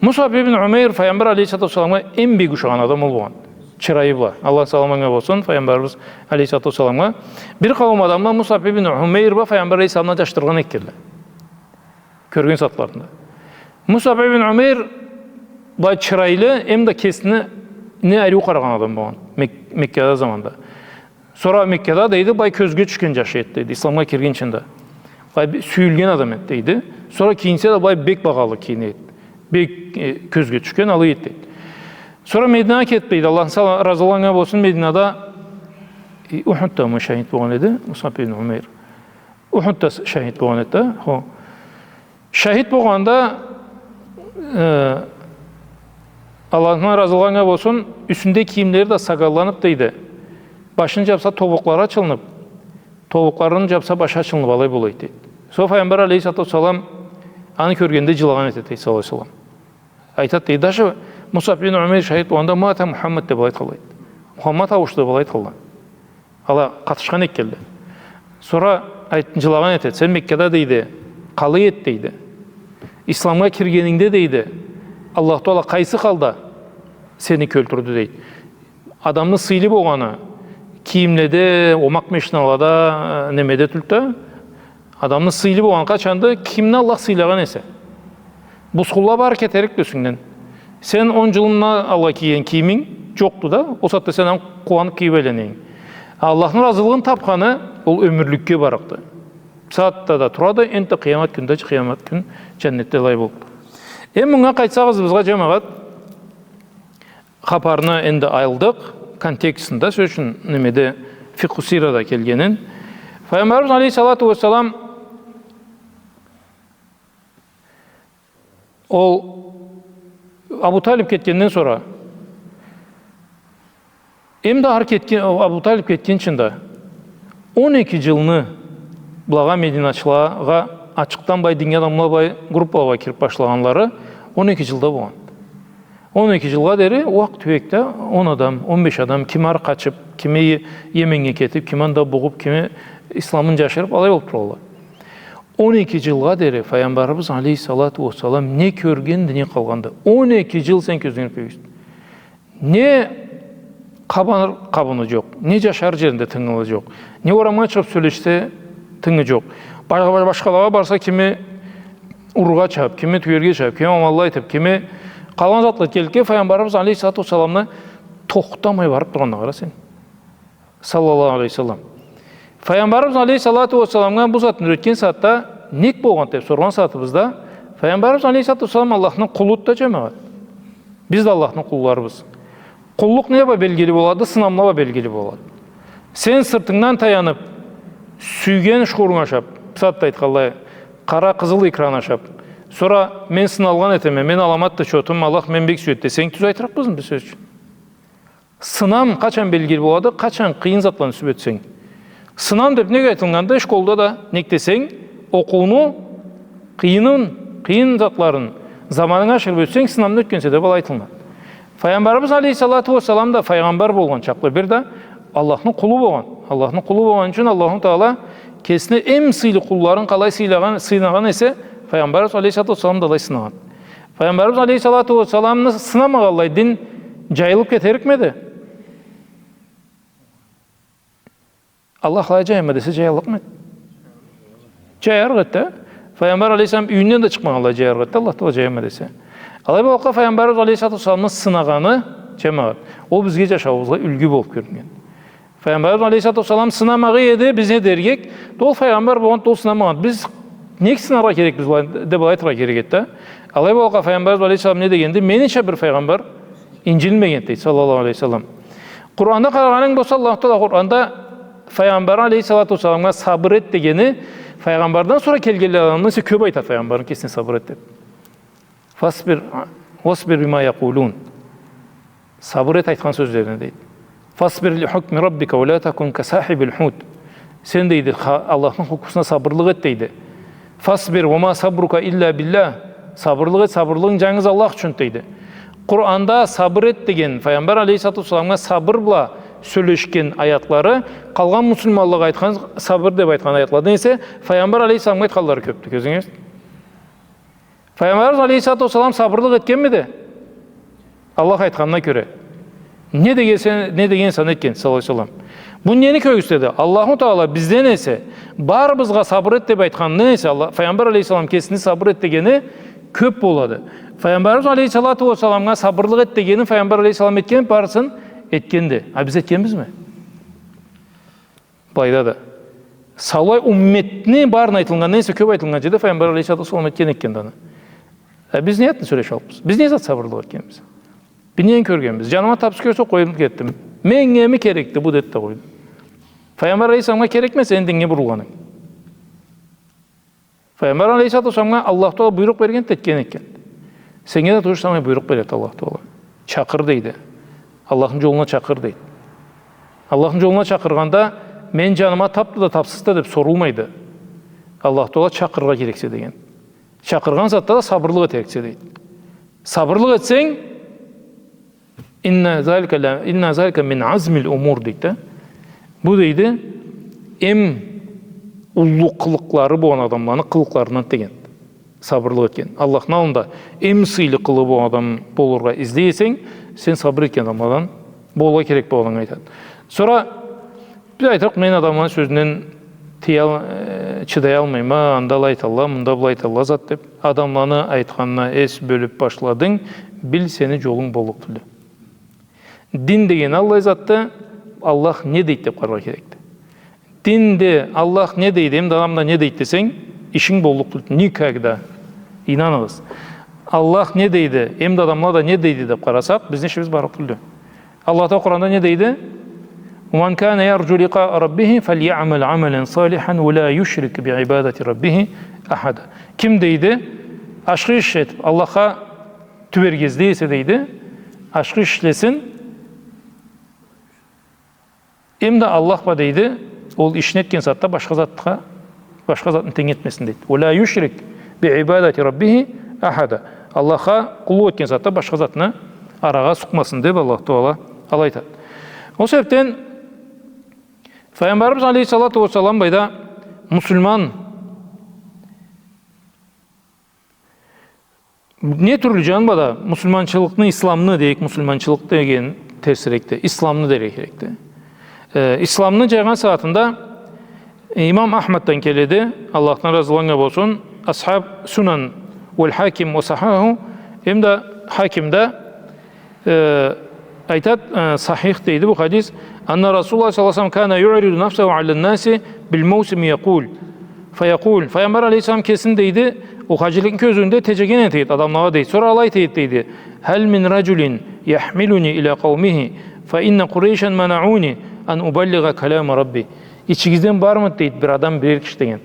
Мусаб ибн Умейр Файгъамбар алейхиссалату уассаламгъа эм бек ушагъан адам ол болгъан. Чырайы бла. Аллахны саламы анга болсун, Файгъамбарыбыз алейхиссалату уассаламгъа. Бир къауум адамла Мусаб ибн Умейр бла Файгъамбар алейхиссаламны джашдыргъан этгенле. Кёрген сагъатларында. Мусаб ибн Умейр былай чырайлы, эм да кесине ариу къарагъан адам болгъан. Мек-, Меккада заманда. Сора Меккада, дейди, былай кёзге тюшген джаш эди, дейди, исламгъа киргинчинде. Былай би-, сюйюлген адам эди, дейди. Сора кийинсе да былай бек багъалы кийине эди. Бек, э, кёзге тюшген, алай эди, дейди. Сора Мединагъа кетип, дейди, Аллахны сала-, разылыгъы анга болсун, Мединада, э, Ухудда мы шахид болгъан эди, Мусаб ибн Умейр. Ухудда с-, шахид болгъан эди да, хо. Шахид болгъанда, э, Аллахны разылыгъы анга болсун, юсюнде кийимлери да сакъалланып, дейди. Башын джапса, тобукълары ачылынып, тобукъларын джапса, башы ачылынып, алай бола эди, дейди. Сора Файгъамбар алейхиссалату уассалам аны кёргенде джылагъан этеди, дейди, саллаллаху алейхи ва саллам. Айтады, дейди, даже Мусаб бин Умейр шахид болгъанда, «Мата Мухаммад» деп алай айтханла, дейди. Мухаммад ауушду деп алай айтханла. Ала къатышхан этгенле. Сора айт-, джылагъан этеди. Сен Меккада, дейди, къалай эдинг, дейди. Исламгъа киргенингде, дейди, Аллаху Тагъала къайсы халда сени кёлтюрдю, дейди. Адамны сыйлы болгъаны, кийимледе, омакъ машиналада, э, немеде тюлдю да, адамны сыйлы болгъаны къачанды, кимни Аллах сыйлагъан эсе. Бусхунла бары кетерикди юсюнгден. Сен он джылындан алгъа кийген кийиминг джокъду да, ол сагъатда сен аны къууанып кийип айланнганынг. Аллахны разылыгъын тапханы, ол ёмюрлюкге барыкъды. Сагъатда да турады, энтда къыямат кюнде, къыямат кюн джаннетде алай болуп. Эм мынга къайтсагъыз, бизге, джамагъат, хапарны энди алдыкъ, контекстинде, сёз ючюн, немеде, фикъху сирада келгенин. Файгъамбарыбыз алейхиссалату уассалам, ол Абу Талиб кетгенден сора, эм да ары кетген, Абу Талиб кетгинчинде, он эки джылны былагъа, мединачылагъа, ачыкъдан былай динге адамла былай группалагъа кирип башлагъанлары он эки джылда болгъан. Он эки джылгъа дери уакъ-тюекде он адам, он беш адам, кими ары къачып, кими Йеменнге кетип, кими анда бугъуп, кими исламын джашырып, алай болуп тургъанла. Он эки джылгъа дери Файгъамбарыбыз алейхиссалату уассалам не кёргенди, не къалгъанды. Он эки джыл сен кёзюнгден ётмей. Не къабыныр къабыны джокъ, не джашар джеринде тынгылы джокъ, не орамгъа чыгъып сёлешсе тынгы джокъ. Ба-, ба-, башхалагъа барса, кими урургъа чабып, кими тюерге чабып, кими аманла айтып, кими къалгъан затла келгенлей, Файгъамбарыбыз алейхиссалату уассаламны тохтамай барып тургъанына къара сен. Саллаллаху алейхи ва саллам. Файгъамбарыбыз алейхиссалату уассаламгъа бу затны юретген сагъатда, нек болгъан деп соргъан сагъатыбызда, Файгъамбарыбыз алейхиссалату уассалам Аллахны къулуду да, джамагъат. Биз да Аллахны къулларыбыз. Къуллукъ не бла белгили болады? Сынамла бла белгили болады. Сен сыртынгдан таянып, сюйген шхурунг ашап, бусагъатда айтханлай, къара къызыл икраны ашап, сора мен сыналгъан этеме, мен аламатды чотум, Аллах мени бек сюеди десенг, тюз айтырыкъбызмы биз, сёз ючюн? Сынам къачан белгили болады? Къачан къыйын затланы сюйюп ётсенг. Сынам деп нек айтылгъанды? Школда да, нек десенг, окъууну къыйынын, къыйын затларын заманынга ашырып ётсенг, сынамдан ётгенсе деп алай айтылгъан. Файгъамбарыбыз алейхиссалату уассалам да файгъамбар болгъан чакълы бир да Аллахны къулу болгъан. Аллахны къулу болгъан ючюн Аллаху Тагъала кесини эм сыйлы къулларын къалай сыйлагъан, сынагъан эсе, Файгъамбарыбыз алейхиссалату уассаламны да алай сынагъан. Файгъамбарыбыз алейхиссалату уассаламны сынамагъанлай дин джайылып кетерикмиди? Аллах алай джайма десе, джайыллыкъмы эди? Джаярыкъ эди да. Файгъамбар алейхиссалам юйюнден да чыкъмагъанлай джаярыкъ эди да, Аллах Тагъала джайма десе. Алай болгъанлыкъгъа, Файгъамбарыбыз алейхиссалату уассаламны сынагъаны, джамагъат, ол бизге, джашауубузгъа юлгю болуп кёрюннген. Файгъамбарыбыз алейхиссалату уассалам сынамагъан эди, биз не дерик эдик? Да ол файгъамбар болгъан, да ол сынамагъан. Биз нек сынаргъа керекбиз, былай деп алай айтыргъа керек эди да. Алай болгъанлыкъгъа, Файгъамбарыбыз алейхиссалам не дегенди? Менича бир файгъамбар инджилмегенди, дейди, саллаллаху алейхи ва саллам. Къуранда къарагъанынг болса, Аллаху Тагъала Къуранда Файгъамбар алейхиссалату уассаламгъа сабыр эт дегени, файгъамбардан сора келгенле адамны эсе кёб айтады файгъамбарны кесине сабыр эт деб. «Фасбир, васбир бима якъулун». Сабыр эт айтхан сёзлерине, дейди. «Фасбир ли хукми раббика ва ла такун ка сахибил хут». Сен, дейди, ха-, Аллахны хукмусуна сабырлыкъ эт, дейди. «Фасбир ва ма сабрука илля билля». Сабырлыкъ эт, сабырлыгъынг джангыз Аллах ючюн, дейди. Къуранда сабыр эт деген, файгъамбар алейхиссалату уассаламгъа сабыр бла сёлешген аятлары, къалгъан муслиманлагъа айтхан, сабыр деб айтхан аятладан эсе, файгъамбар алейхиссаламгъа айтханлары кёбдю, кёрдюгюз. Файгъамбарыбыз алейхиссалату уассалам сабырлыкъ этгенмиди? Аллах айтханына кёре. Не деген эсе, не деген эсе аны этген, саллаллаху алейхи ва саллам. Бу нени кёргюзтеди? Аллаху Таала бизден эсе, барыбызгъа сабыр эт деб айтхандан эсе, Аллах, файгъамбар алейхиссалам кесини сабыр эт дегени кёб болады. Файгъамбарыбыз алейхиссалату уассаламгъа сабырлыкъ эт дегени файгъамбар алейхиссалам этген, барысын этгенди. А биз этгенбизми? Былайда да. Саулай умметни барын айтылгъандан эсе кёб айтылгъан джерде файгъамбар алейхиссалату уассалам этген экен да аны. Э, биз не затны сёлешип алыбыз? Биз не зат сабырлыкъ этгенбиз? Биз не кёргенбиз? Джаныма тапсыз кёрсе, къоюп кетдим. Меннге ми керекди бу, деб да къойдум. Файгъамбар алейхиссаламгъа керекмесе, энди динге бурулгъанынг. Файгъамбар алейхиссалату уассаламгъа Аллаху Таала буйрукъ берген, этген экен. Сеннге да то же самое буйрукъ береди Аллаху Таала. Чакъыр, дейди. Аллахны джолуна чакъыр, дейди. Аллахны джолуна чакъыргъанда, мен джаныма тапды да, тапсызды деб сорулмайды. Аллаху Таала чакъырыргъа керексе деген. Чакъыргъан затда да сабырлыкъ этериксе, дейди. Сабырлыкъ этсенг, «Инна залика ла, инна залика мин азмил умур», дейди да. Бу, дейди, эм уллу къылыкълары болгъан адамланы къылыкъларындан деген. Сабырлыкъ этген. Аллахны аллында эм сыйлы къылыгъы болгъан адам болургъа излей эсенг, сен сабыр этген адамладан болургъа керек болгъанын айтады. Сора биз айтырыкъ, мен адамланы сёзюнден тыял-, э, чыдаялмайма, анда алай айталла, мында былай айталла зат деб, адамланы айтханына эс бёлюб башладынг, бил, сени джолунг боллукъ тюлдю. Дин деген аллай затды, Аллах не дейди деб къараргъа керекди. Динде Аллах не дейди, эм да адам да не дейди десенг, ишинг боллукъ тюлдю. Никогда. Ийнаныгъыз. Аллах не дейди, эм да адамла да не дейди деб къарасакъ, бизни ишибиз барлыкъ тюлдю. Аллах Таала Къуранда не дейди? «Ва ман кана ярджу ликъаа раббихи фальямал амалан салихан ва ла юшрик би ибадати раббихи ахада». Ким, дейди, ашхы иш этиб, Аллахха тюберге излей эсе, дейди, ашхы иш ишлесин, эм да Аллах бла, дейди, ол ишни этген сагъатда башха затха, башха затны тенг этмесин, дейди. «Ва ла юшрик би ибадати раббихи ахада». Аллахха къуллукъ этген сагъатда башха затны арагъа сукъмасын, деб Аллах Таала алай айтады. Ол себебден Файгъамбарыбыз алейхиссалату уассалам былайда муслиман не тюрлю джаны бла да муслиманчылыкъны, исламны дейик, муслиманчылыкъ деген терсирекди, исламны дерге керекди. Э, исламны джайгъан сагъатында имам Ахмаддан келеди, Аллахдан разы болгъан болсун, асхаб Сунан валь Хаким ва саххаху, эм да Хаким да, э, айтады, э, сахих дейди бу хадис. Анна Расулуллах саллаллаху алейхи ва саллам кана юъриду нафсаху аля ннаси биль маусими якъул. Фаякъул. Файгъамбар алейхиссалам кесин дейди, ол хаджиликни кёзюуюнде теджеген этеди адамлагъа дейди. Сора алай айтады дейди. Халь мин раджулин яхмилуни иля къаумихи, фа инна Къурайшан манауни ан убаллигъа калама Рабби. Ичигизден бармыды дейди бир адам, бир эр киши деген.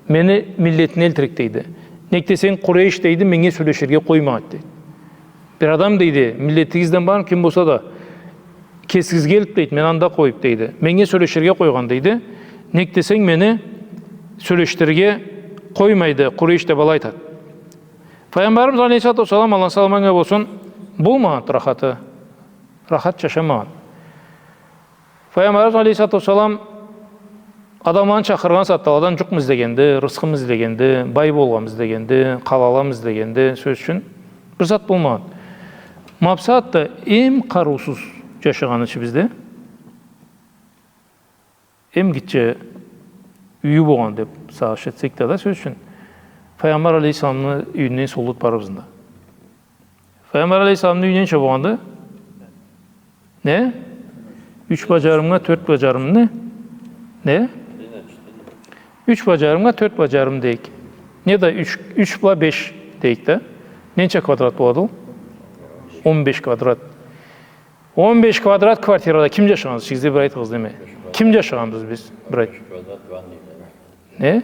Мени миллетиме элтирик дейди. Нек десенг, Къурайш дейди, меннге сёлеширге къоймагъанды дейди. Бир адам, дейди, миллетигизден бармы, ким болса да, кесигизге элтиб, дейди, мени анда къоюб, дейди, меннге сёлеширге къойгъан, дейди. Нек десенг, мени сёлешдирирге къоймайды Къурайш, деб алай айтады. Файгъамбарыбыз алейхиссалату уассалам, Аллахны саламы анга болсун, болмагъанды рахаты, рахат джашамагъанды. Файгъамбарыбыз алейхиссалату уассалам адамланы чакъыргъан сагъатда аладан джукъму излегенди, рысхымы излегенди, бай болгъанмы излегенди, къалаламы излегенди, сёз ючюн, бир зат болмагъан. Ма бусагъатда эм къарыусуз джашагъаны ичибизде, эм гитче юйю болгъан деб сагъыш этсек да, да, сёз ючюн, Файгъамбар алейхиссаламны юйюнден соллуду барыбызны да. Файгъамбар алейхиссаламны юйю ненча болгъанды? Не? Юч бла джарымгъа, тёрт бла джарым, не? Не? Юч бла джарымгъа, тёрт бла джарым дейик. Не да юч, юч бла беш дейик да. Ненча квадрат болады ол? Он беш квадрат. Он беш квадрат квартирада ким джашагъан? Сиз да бир айтыгъыз, неме? Ким джашагъанбыз биз, бир айт? Не?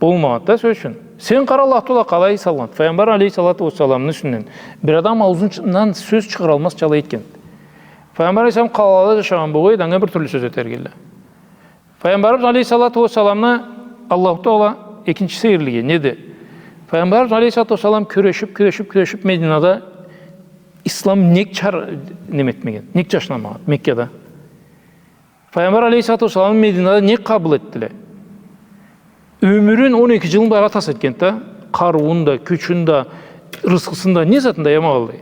Болмагъанды да, сёз ючюн. Сен къара, Аллах Тагъала къалай салгъан. Файгъамбар алейхиссалату уассаламны юсюнден бир адам аузундан сёз чыгъаралмазча алай этген. Файгъамбар алейхиссалам къалада джашагъан болгъан эди, анга бир тюрлю сёз этерик эди. Файгъамбарыбыз алейхиссалату уассаламны Аллаху Тагъала экинчи сейирлиги неди? Файгъамбарыбыз алейхиссалату уассалам кюрешип, кюрешип, кюрешип Мединада ислам нек чар-, неме этмеген, нек джашнамагъан Меккада? Файгъамбар алейхиссалату уассаламны Мединада нек къабыл этдиле? Ёмюрюн он эки джылын былайгъа тас этгенди да, къарыуун да, кючюн да, рызкъысын да, не затын да аямагъанлай.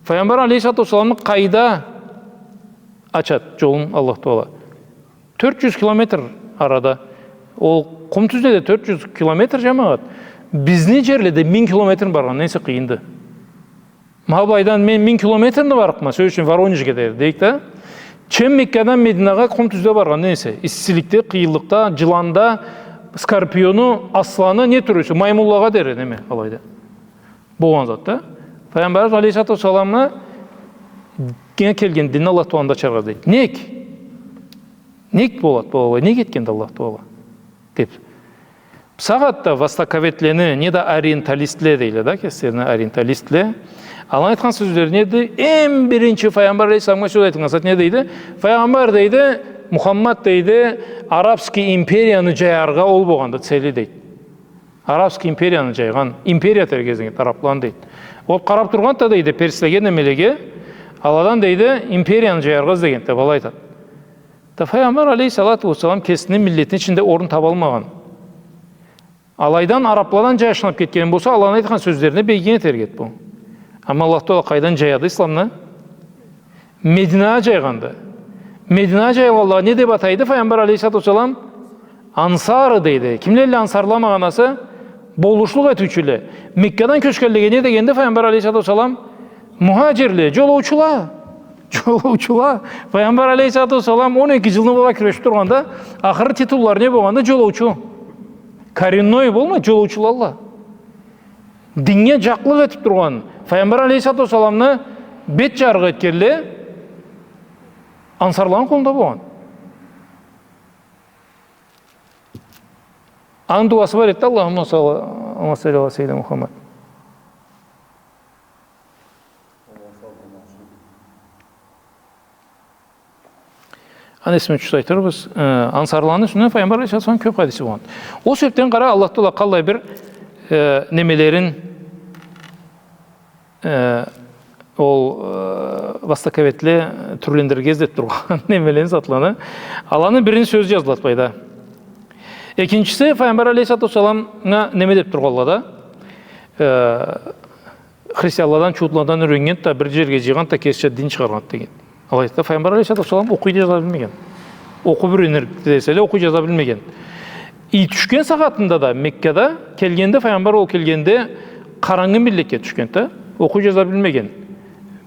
Файгъамбар алейхиссалату уассаламны къайда ачады джолун Аллах Тагъала? Тёрт джюз километр арада. Ол Къумтюзде да тёрт джюз километр, джамагъат. Бизни джерледе минг километрни баргъандан эсе къыйынды. Ма былайдан мен минг километрни барыкъма, сёз ючюн, Воронежге дери, дейик да. Чем Меккадан Мединагъа Къумтюзде баргъандан эсе, иссиликде, къыйынлыкъда, джыланда, скорпиону, асланы, не тюрлюсю, маймунлагъа дери, неме, алайда. Болгъан зат да. Файгъамбарыбыз алейхиссалату уассаламны кел-, келген динни Аллах Тагъаланы да ачаргъа дейди. Нек? Нек болады бу алай? Нек этгенди Аллах Тагъала? Деп. Бусагъатда востоковедлени, неда ориенталистле дейле да, кеслерине ориенталистле. Аланы айтхан сёзлери неди? Эм биринчи Файгъамбар алейхиссаламгъа сёз айтылгъан зат не дейди? Файгъамбар, дейди, Мухаммад, дейди, арабский империяны джаяргъа ол болгъанды цели, дейди. Арабский империяны джайгъан, империя этерге излеген арабланы, дейди. Ол къарап тургъанды да, дейди, перслеге, немелеге, аладан, дейди, империяны джаяргъа излегенди деп алай айтады. Да Файгъамбар алейхиссалату уассалам кесини миллетини ичинде орун табалмагъан. Алайдан, арабладан джашнап кетген болса, аланы айтхан сёзлерине бегин этерик эди бу. Амма Аллах Тагъала къайдан джаяды исламны? Мединагъа джайгъанды. Мединагъа джайгъанлагъа не деп атайды Файгъамбар алейхиссалату уассалам? Ансары дейди. Кимлелле ансарла магъанасы? Болушлукъ этиучюле. Меккадан кёчгенлеге не дегенди Файгъамбар алейхиссалату уассалам? Мухаджирле, джолоучула. Джолоучула. Файгъамбар алейхиссалату уассалам он эки джылны былай кюрешип тургъанда, ахыры титуллары не болгъанды? Джолоучу. Коренной болмай, джолоучулалла. Динге джакълыкъ этип тургъан, Файгъамбар алейхиссалату уассаламны бет джарыкъ этгенле ансарланы къолунда болгъан. Аны дуасы бар эди да, Аллахумма салли, Аллахумма салли аля саййидина Мухаммад. Аны эсиме тюшсе айтырбыз, э, ансарланы юсюнден Файгъамбар алейхиссалату уассалам кёп хадиси болгъан. Ол себепден къара, Аллах Тагъала къаллай бир, э, немелерин, э, ол, э, востоковедле тюрлендирирге излеп тургъан немелени, затланы. Аланы бирини сёзю джазылады былайда. Экинчиси, Файгъамбар алейхиссалату уассаламгъа неме деп тургъанла да, э, христианладан, чуутладан юреннгенди да, бир джерге джыйгъанды да, кесича дин чыгъаргъанды деген. Алайды да, Файгъамбар алейхиссалату уассалам окъуй да джаза билмеген. Окъуп юренирик деселе, окъуй джаза билмеген. И тюшген сагъатында да, Меккада келгенде, Файгъамбар ол келгенде къарангы миллетге тюшгенди да, окъуй джаза билмеген.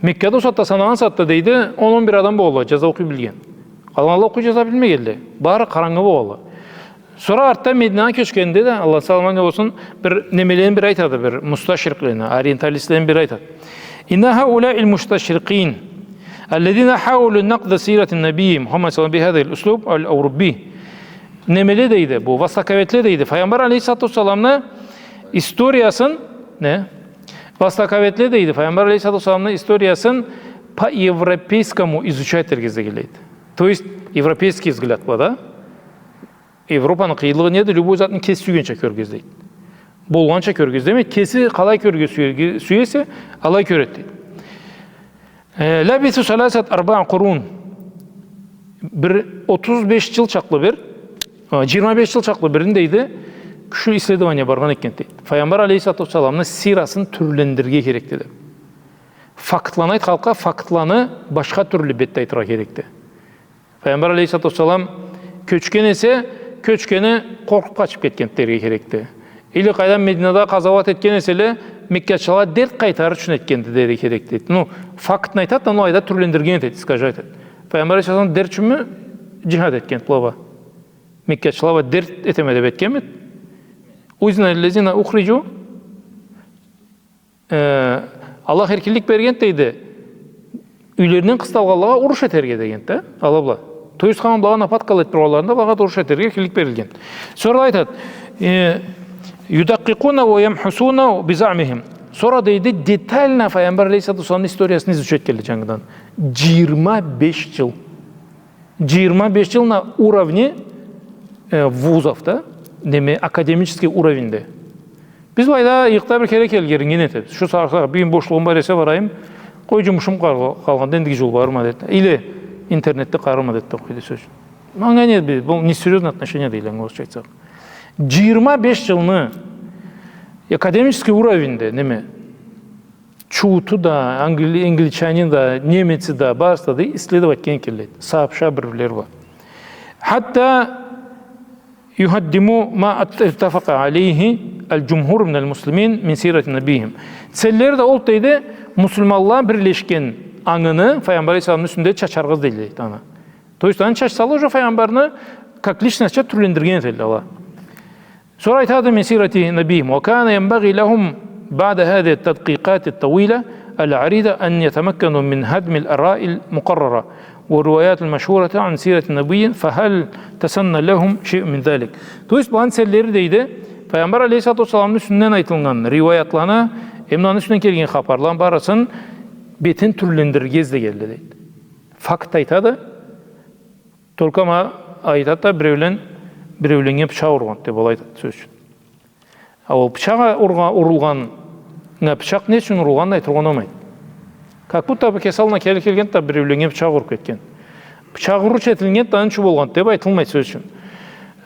Меккада ол сагъатда, санагъан сагъатда, дейди, он, он бир адам болгъанла джаза окъуй билген. Къалгъанла окъуй джаза билмегенле. Бары къарангы болгъанла. Сора артда Мединагъа кёчгенде да, Аллах саламы анга болсун, бир немелени бири айтады, бир мусташриклени, ориенталистлени бири айтады. Инна хауляи аль-мусташрикин, аллязина хаула накъда сирати ннабий Мухаммад саллаллаху алейхи ва саллам би хаза аль-услуб аль-аурубий. Немеле дейди, бу востоковедле дейди. Файгъамбар алейхиссалату уассаламны историясын, не? Востоковедле дейди, Файгъамбар алейхиссалату уассаламны историясын по-европейскому изучать этерге излегенле дейди. То есть, европейский взгляд бла да. Европаны къыйынлыгъы неди? Любой затны кеси сюйгенча кёргюзлейди. Болгъанча кёргюзлемейди. Кеси къалай кёрге сюе-, сюе эсе, алай кёреди дейди. Э, лабису саласат арбаа къурун. Бир отуз беш джыл чакълы бир, э, джыйырма беш джыл чакълы бирин дейди, кючлю исследование баргъан экен дейди. Файгъамбар алейхиссалату уассаламны сирасын тюрлендирирге керекди деп. Фактланы айтханлыкъгъа, фактланы башха тюрлю бетде айтыргъа керекди. Файгъамбар алейхиссалату уассалам кёчген эсе, кёчгени къоркъуп къачып кетген дерге керекди. Или къайдан Мединада къазауат этген эселе, меккачылагъа дерт къайтарыр ючюн этгенди дерге керекди. Ну, фактны айтады да, ну, алайда тюрлендирген этеди, искажать этеди. Файгъамбар алейхиссалату уассалам дерт ючюнмю джихад этген, плова? Меккачылагъа дерт этеме деп этгенмиди? Узина лиллязина ухриджу Э, Аллах эркинлик берген дейди. Юйлеринден къысталгъанлагъа уруш этерге деген да, ала бла. То есть, хаман былагъа нападкала этип тургъанларында, былагъа да уруш этерге эркинлик берилген. Сора айтат, э, «يدققون ويمحصون بزعمهم». Сора, дейди, детально Файгъамбар алейхиссалату уассаламны историясын изучать этгенле джангыдан. Джыйырма беш джыл. Джыйырма беш джыл на уровне, э, вузов да, неме, академический уровеньде. Биз былайда йылда бир кере келгеннге не этебиз? Шу сагъатда бюгюн бошлугъум бар эсе барайым, къой, джумушум къал-, къалгъанда эндиги джол барырма, деди. Или интернетде къарарма, деди, къойду сёз. Манга не, бу несерьёзное отношение дейди, орусча айтсакъ. Джыйырма беш джылны академический уровеньде, неме, чууту да, англи-, англичанин да, немеци да, барысы да, дейди, исследовать этген экенле, сообща бир-бирлери бла. حتى يهدموا ما ات-، اتفق عليه الجمهور من المسلمين من سيرة نبيهم. Целлери да олду, дейди, муслиманла бирлешген ангыны Файгъамбар алейхиссаламны юсюнде чачарыкъ дейди, дейди, аны. То есть, аны чачсала, уже Файгъамбарны как личностьча тюрлендирген этелле ала. Сора айтады, من سيرة نبيهم. وكان ينبغي لهم بعد هذه التدقيقات الطويلة العريضة أن يتمكنوا من هدم الآراء المقررة والروايات المشهورة عن سيرة النبي، فهل تسنى لهم شيء من ذلك؟ То есть, быланы целлери, дейди, Файгъамбар алейхиссалату уассаламны юсюнден айтылгъан риуаятланы, эм да аны юсюнден келген хапарланы барысын бетин тюрлендирирге излегенле, дейди. Факт айтады, только ма айтады да, биреулен, биреуленнге бычакъ ургъан, деп, алай айтады, сёз ючюн. А ол бычакъ ургъа-, урулгъаннга, бычакъ не ючюн урулгъанын айтыргъа унамайды. Как будто бу кеси аллына келе келгенди да, биреуленнге бычакъ уруп кетген. Бычакъ уруучу этилгенди да, аны ючюн болгъанды деп айтылмайды, сёз ючюн.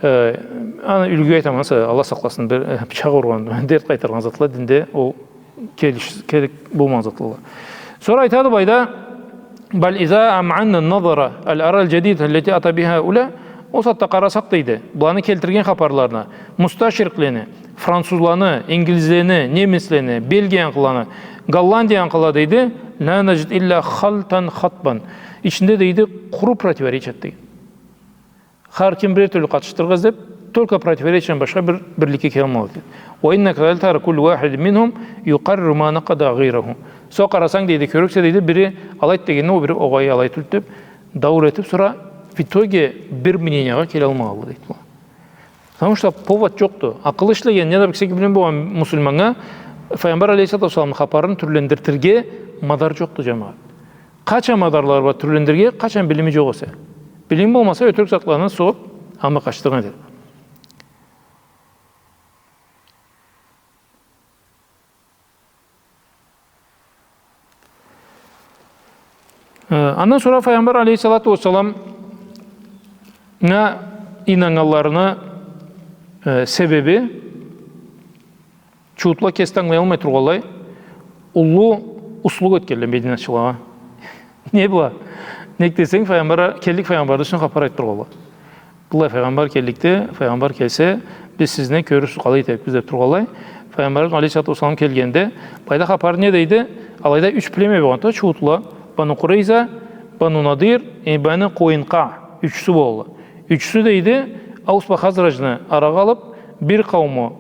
Э, аны юлгюге айтама, Аллах сакъласын, бир, э, бычакъ ургъан, дерт къайтаргъан затла динде ол келиш-, керек болмагъан затла. Сора айтады былайда, بل إذا أمعنا النظر الآراء الجديدة التي أتى بها هؤلاء, ол сагъатда къарасакъ, дейди, быланы келтирген хапарларына, мусташрикълени, французланы, ингилизлени, немецлени, Бельгияныкъыланы, Голландияныкъыла, дейди, لا نجد إلا خلطا خطبا. Ичинде, дейди, къуру противоречат, дейди. Хар ким бир тюрлю къатышдыргъан деп, только противоречиядан башха бир бирликге келалмагъанды. وإنك لا ترى كل واحد منهم يقرر ما نقض غيره. Сора къарасанг, дейди, кёрюрсе, дейди, бири алай дегенни, ол бири огъай, алай тюлдю деп, даур этип, сора в итоге бир мнениягъа келалмагъанды, дейди. Потому что повод джокъду. Акъылы ишлеген, не да бир кеси билими болгъан муслиманнга Файгъамбар алейхиссалату уассаламны хапарын тюрлендиртирге мадар джокъду, джамагъат. Къачан мадарлары бар тюрлендирирге, къачан билими джокъ эсе. Билими болмаса, ётюрюк затланы сугъуп, амма къачдыргъан этеди. Э, андан сора Файгъамбар алейхиссалату уассаламгъа ийнаннганларыны, э, себеби, чуутла кеси да ангылаялмай тургъанлай, уллу услугъа этгенле мединатчылагъа. Не бла? Нек десенг, Файгъамбар, келлик Файгъамбарны юсюнден хапар айтып тургъанла. Быллай Файгъамбар келликди, Файгъамбар келсе, биз сизни кёрюрсюз, къалай этерикбиз деп тургъанлай. Файгъамбар алейхиссалату уассалам келгенде, былайда хапар не дейди? Алайда юч племя болгъанды, чуутла, Бану Къурайза, Бану Надир, э, Бану Къуйнукъа. Ючюсю болду. Ючюсю, дейди, Аус бла Хазраджны арагъа алып, бир къаууму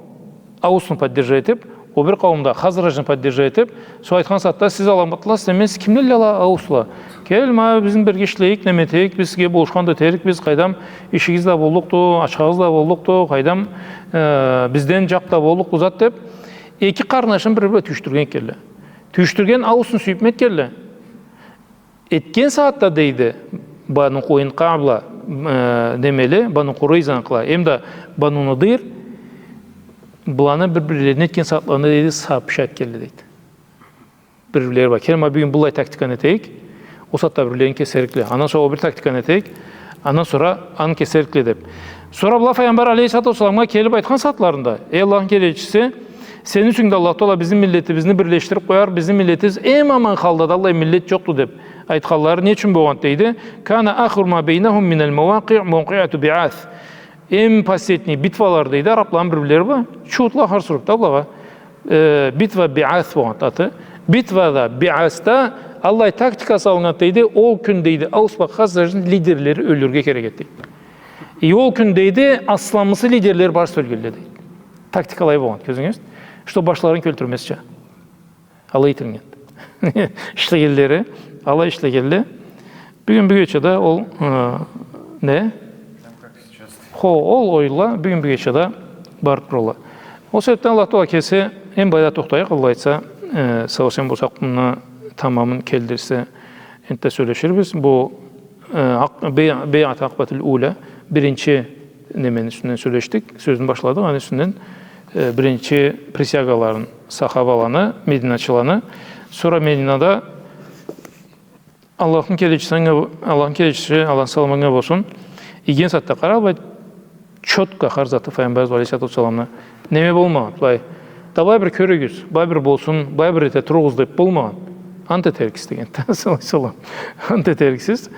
Аусну поддержать этип, ол бир къауум да Хазраджны поддержать этип, сора айтхан сагъатда, сиз аламатласыз, неме, сиз кимлелле ала, Аусла? Кел, ма, бизни бирге ишлейик, неме этейик, биз сизге болушхан да этерикбиз, къайдам, ишигиз да боллукъду, ачхагъыз да боллукъду, къайдам, э, бизден джакъ да боллукъду зат деп, эки къарнашын бир-бири бла тюйюшдюрген экенле. Тюйюшдюрген Аусну сюйюпме этгенле. Этген сагъатда, дейди, Бану Къуйнукъа бла, э, немели, Бану Къурайзаныкъыла, эм да Бану Надир, быланы бир-бирлерине этген сагъатларында, дейди, сообща этгенле, дейди. Бир-бирлери бла. Кел, ма, бюгюн быллай тактиканы этейик, ол сагъатда бир-бирлерин кесерикле. Андан сора ол бир тактиканы этейик, андан сора аны кесерикле деп. Сора была Файгъамбар алейхиссалату уассаламгъа келип айтхан сагъатларында, эй Аллахны келечиси, сени ючюн да Аллах Тагъала бизни миллетибизни бирлешдирип къояр, бизни миллетибиз эм аман халда да аллай миллет джокъду деп айтханлары не ючюн болгъанды дейди? كان آخر ما بينهم من المواقع موقعة بعاث. Эм последний битвалар, дейди, арапланы бир-бирлери бла, чуутла хар суруп да былагъа. Э, битва Биас болгъанды аты. Битвада Биасда аллай тактика салыннган, дейди, ол кюн, дейди, Аус бла Хазраджны лидерлери ёлюрге керек эди, дейди. И ол кюн, дейди, асламысы лидерлери барысы ёлгенле, дейди. Тактика алай болгъанды, кёрюгюз, чтоб башларын кёлтюрмезча. Алай этилгенди. Ишлегенлери, Алай ишлегенле, бюгюн-бюгече да ол, э, не? Хо, ол оюнла бюгюн-бюгече да барыб туралла. Ол себебден Аллах Тагъала кеси эм былайда тохтайыкъ, Аллах айтса, э, сау-эсен болсакъ, муну тамамын келтирсе, энтда сёлеширбиз. Бу, э, акъ-, бей-, бейъат акъбатил уля, биринчи немени юсюнден сёлешдик, сёзню башладыкъ, аны юсюнден, э, биринчи присягаларын, сахабаланы, мединачыланы, сора Мединада Аллахны келечиси, Аллахны келечиси, Аллахны саламы анга болсун, ийген сагъатда къара, былай чётко хар заты Файгъамбарыбыз алейхиссалату уассаламны. Неме болмагъан, былай, да былай бир кёрюгюз, былай бир болсун, былай бир эте туругъуз деб болмагъан. Ант этериксиз деген, саллаллаху алейхи ва саллам. Ант этериксиз,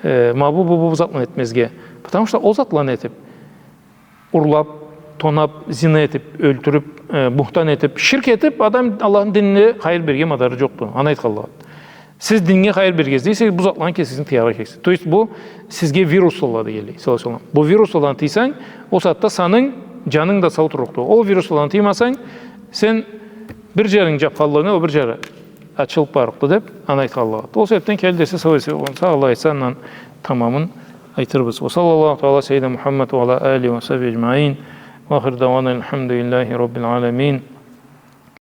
э, ма бу, бу, бу затланы этмезге. Потому что ол затланы этиб, урлаб, тонаб, зина этиб, ёлтюрюб, э, бухтан этиб, ширк этиб, адам Аллахны динине хайыр берирге мадары джокъду. Аны айтханла. Сиз динге хайыр бергенсиз десегиз, бу затланы кесигизден тыяргъа керексиз. То есть бу сизге вирус алады, саллаллаху алейхи ва саллам. Бу вирус аланы тыйсанг, ол сагъатда санынг, джанынг да сау турлукъду. Ол вирус аланы тыймасанг, сен бир джарынг джабханлыгъынга, ол бир джары ачылыб барлыкъды деб, аны айтханла. Ол себебден келир дерсде сау-эсен болсакъ, Аллах айтса, андан тамамын айтырбыз. وصلى الله تعالى على سيدنا محمد وعلى آله وصحبه أجمعين. وآخر دعوانا الحمد لله رب العالمين.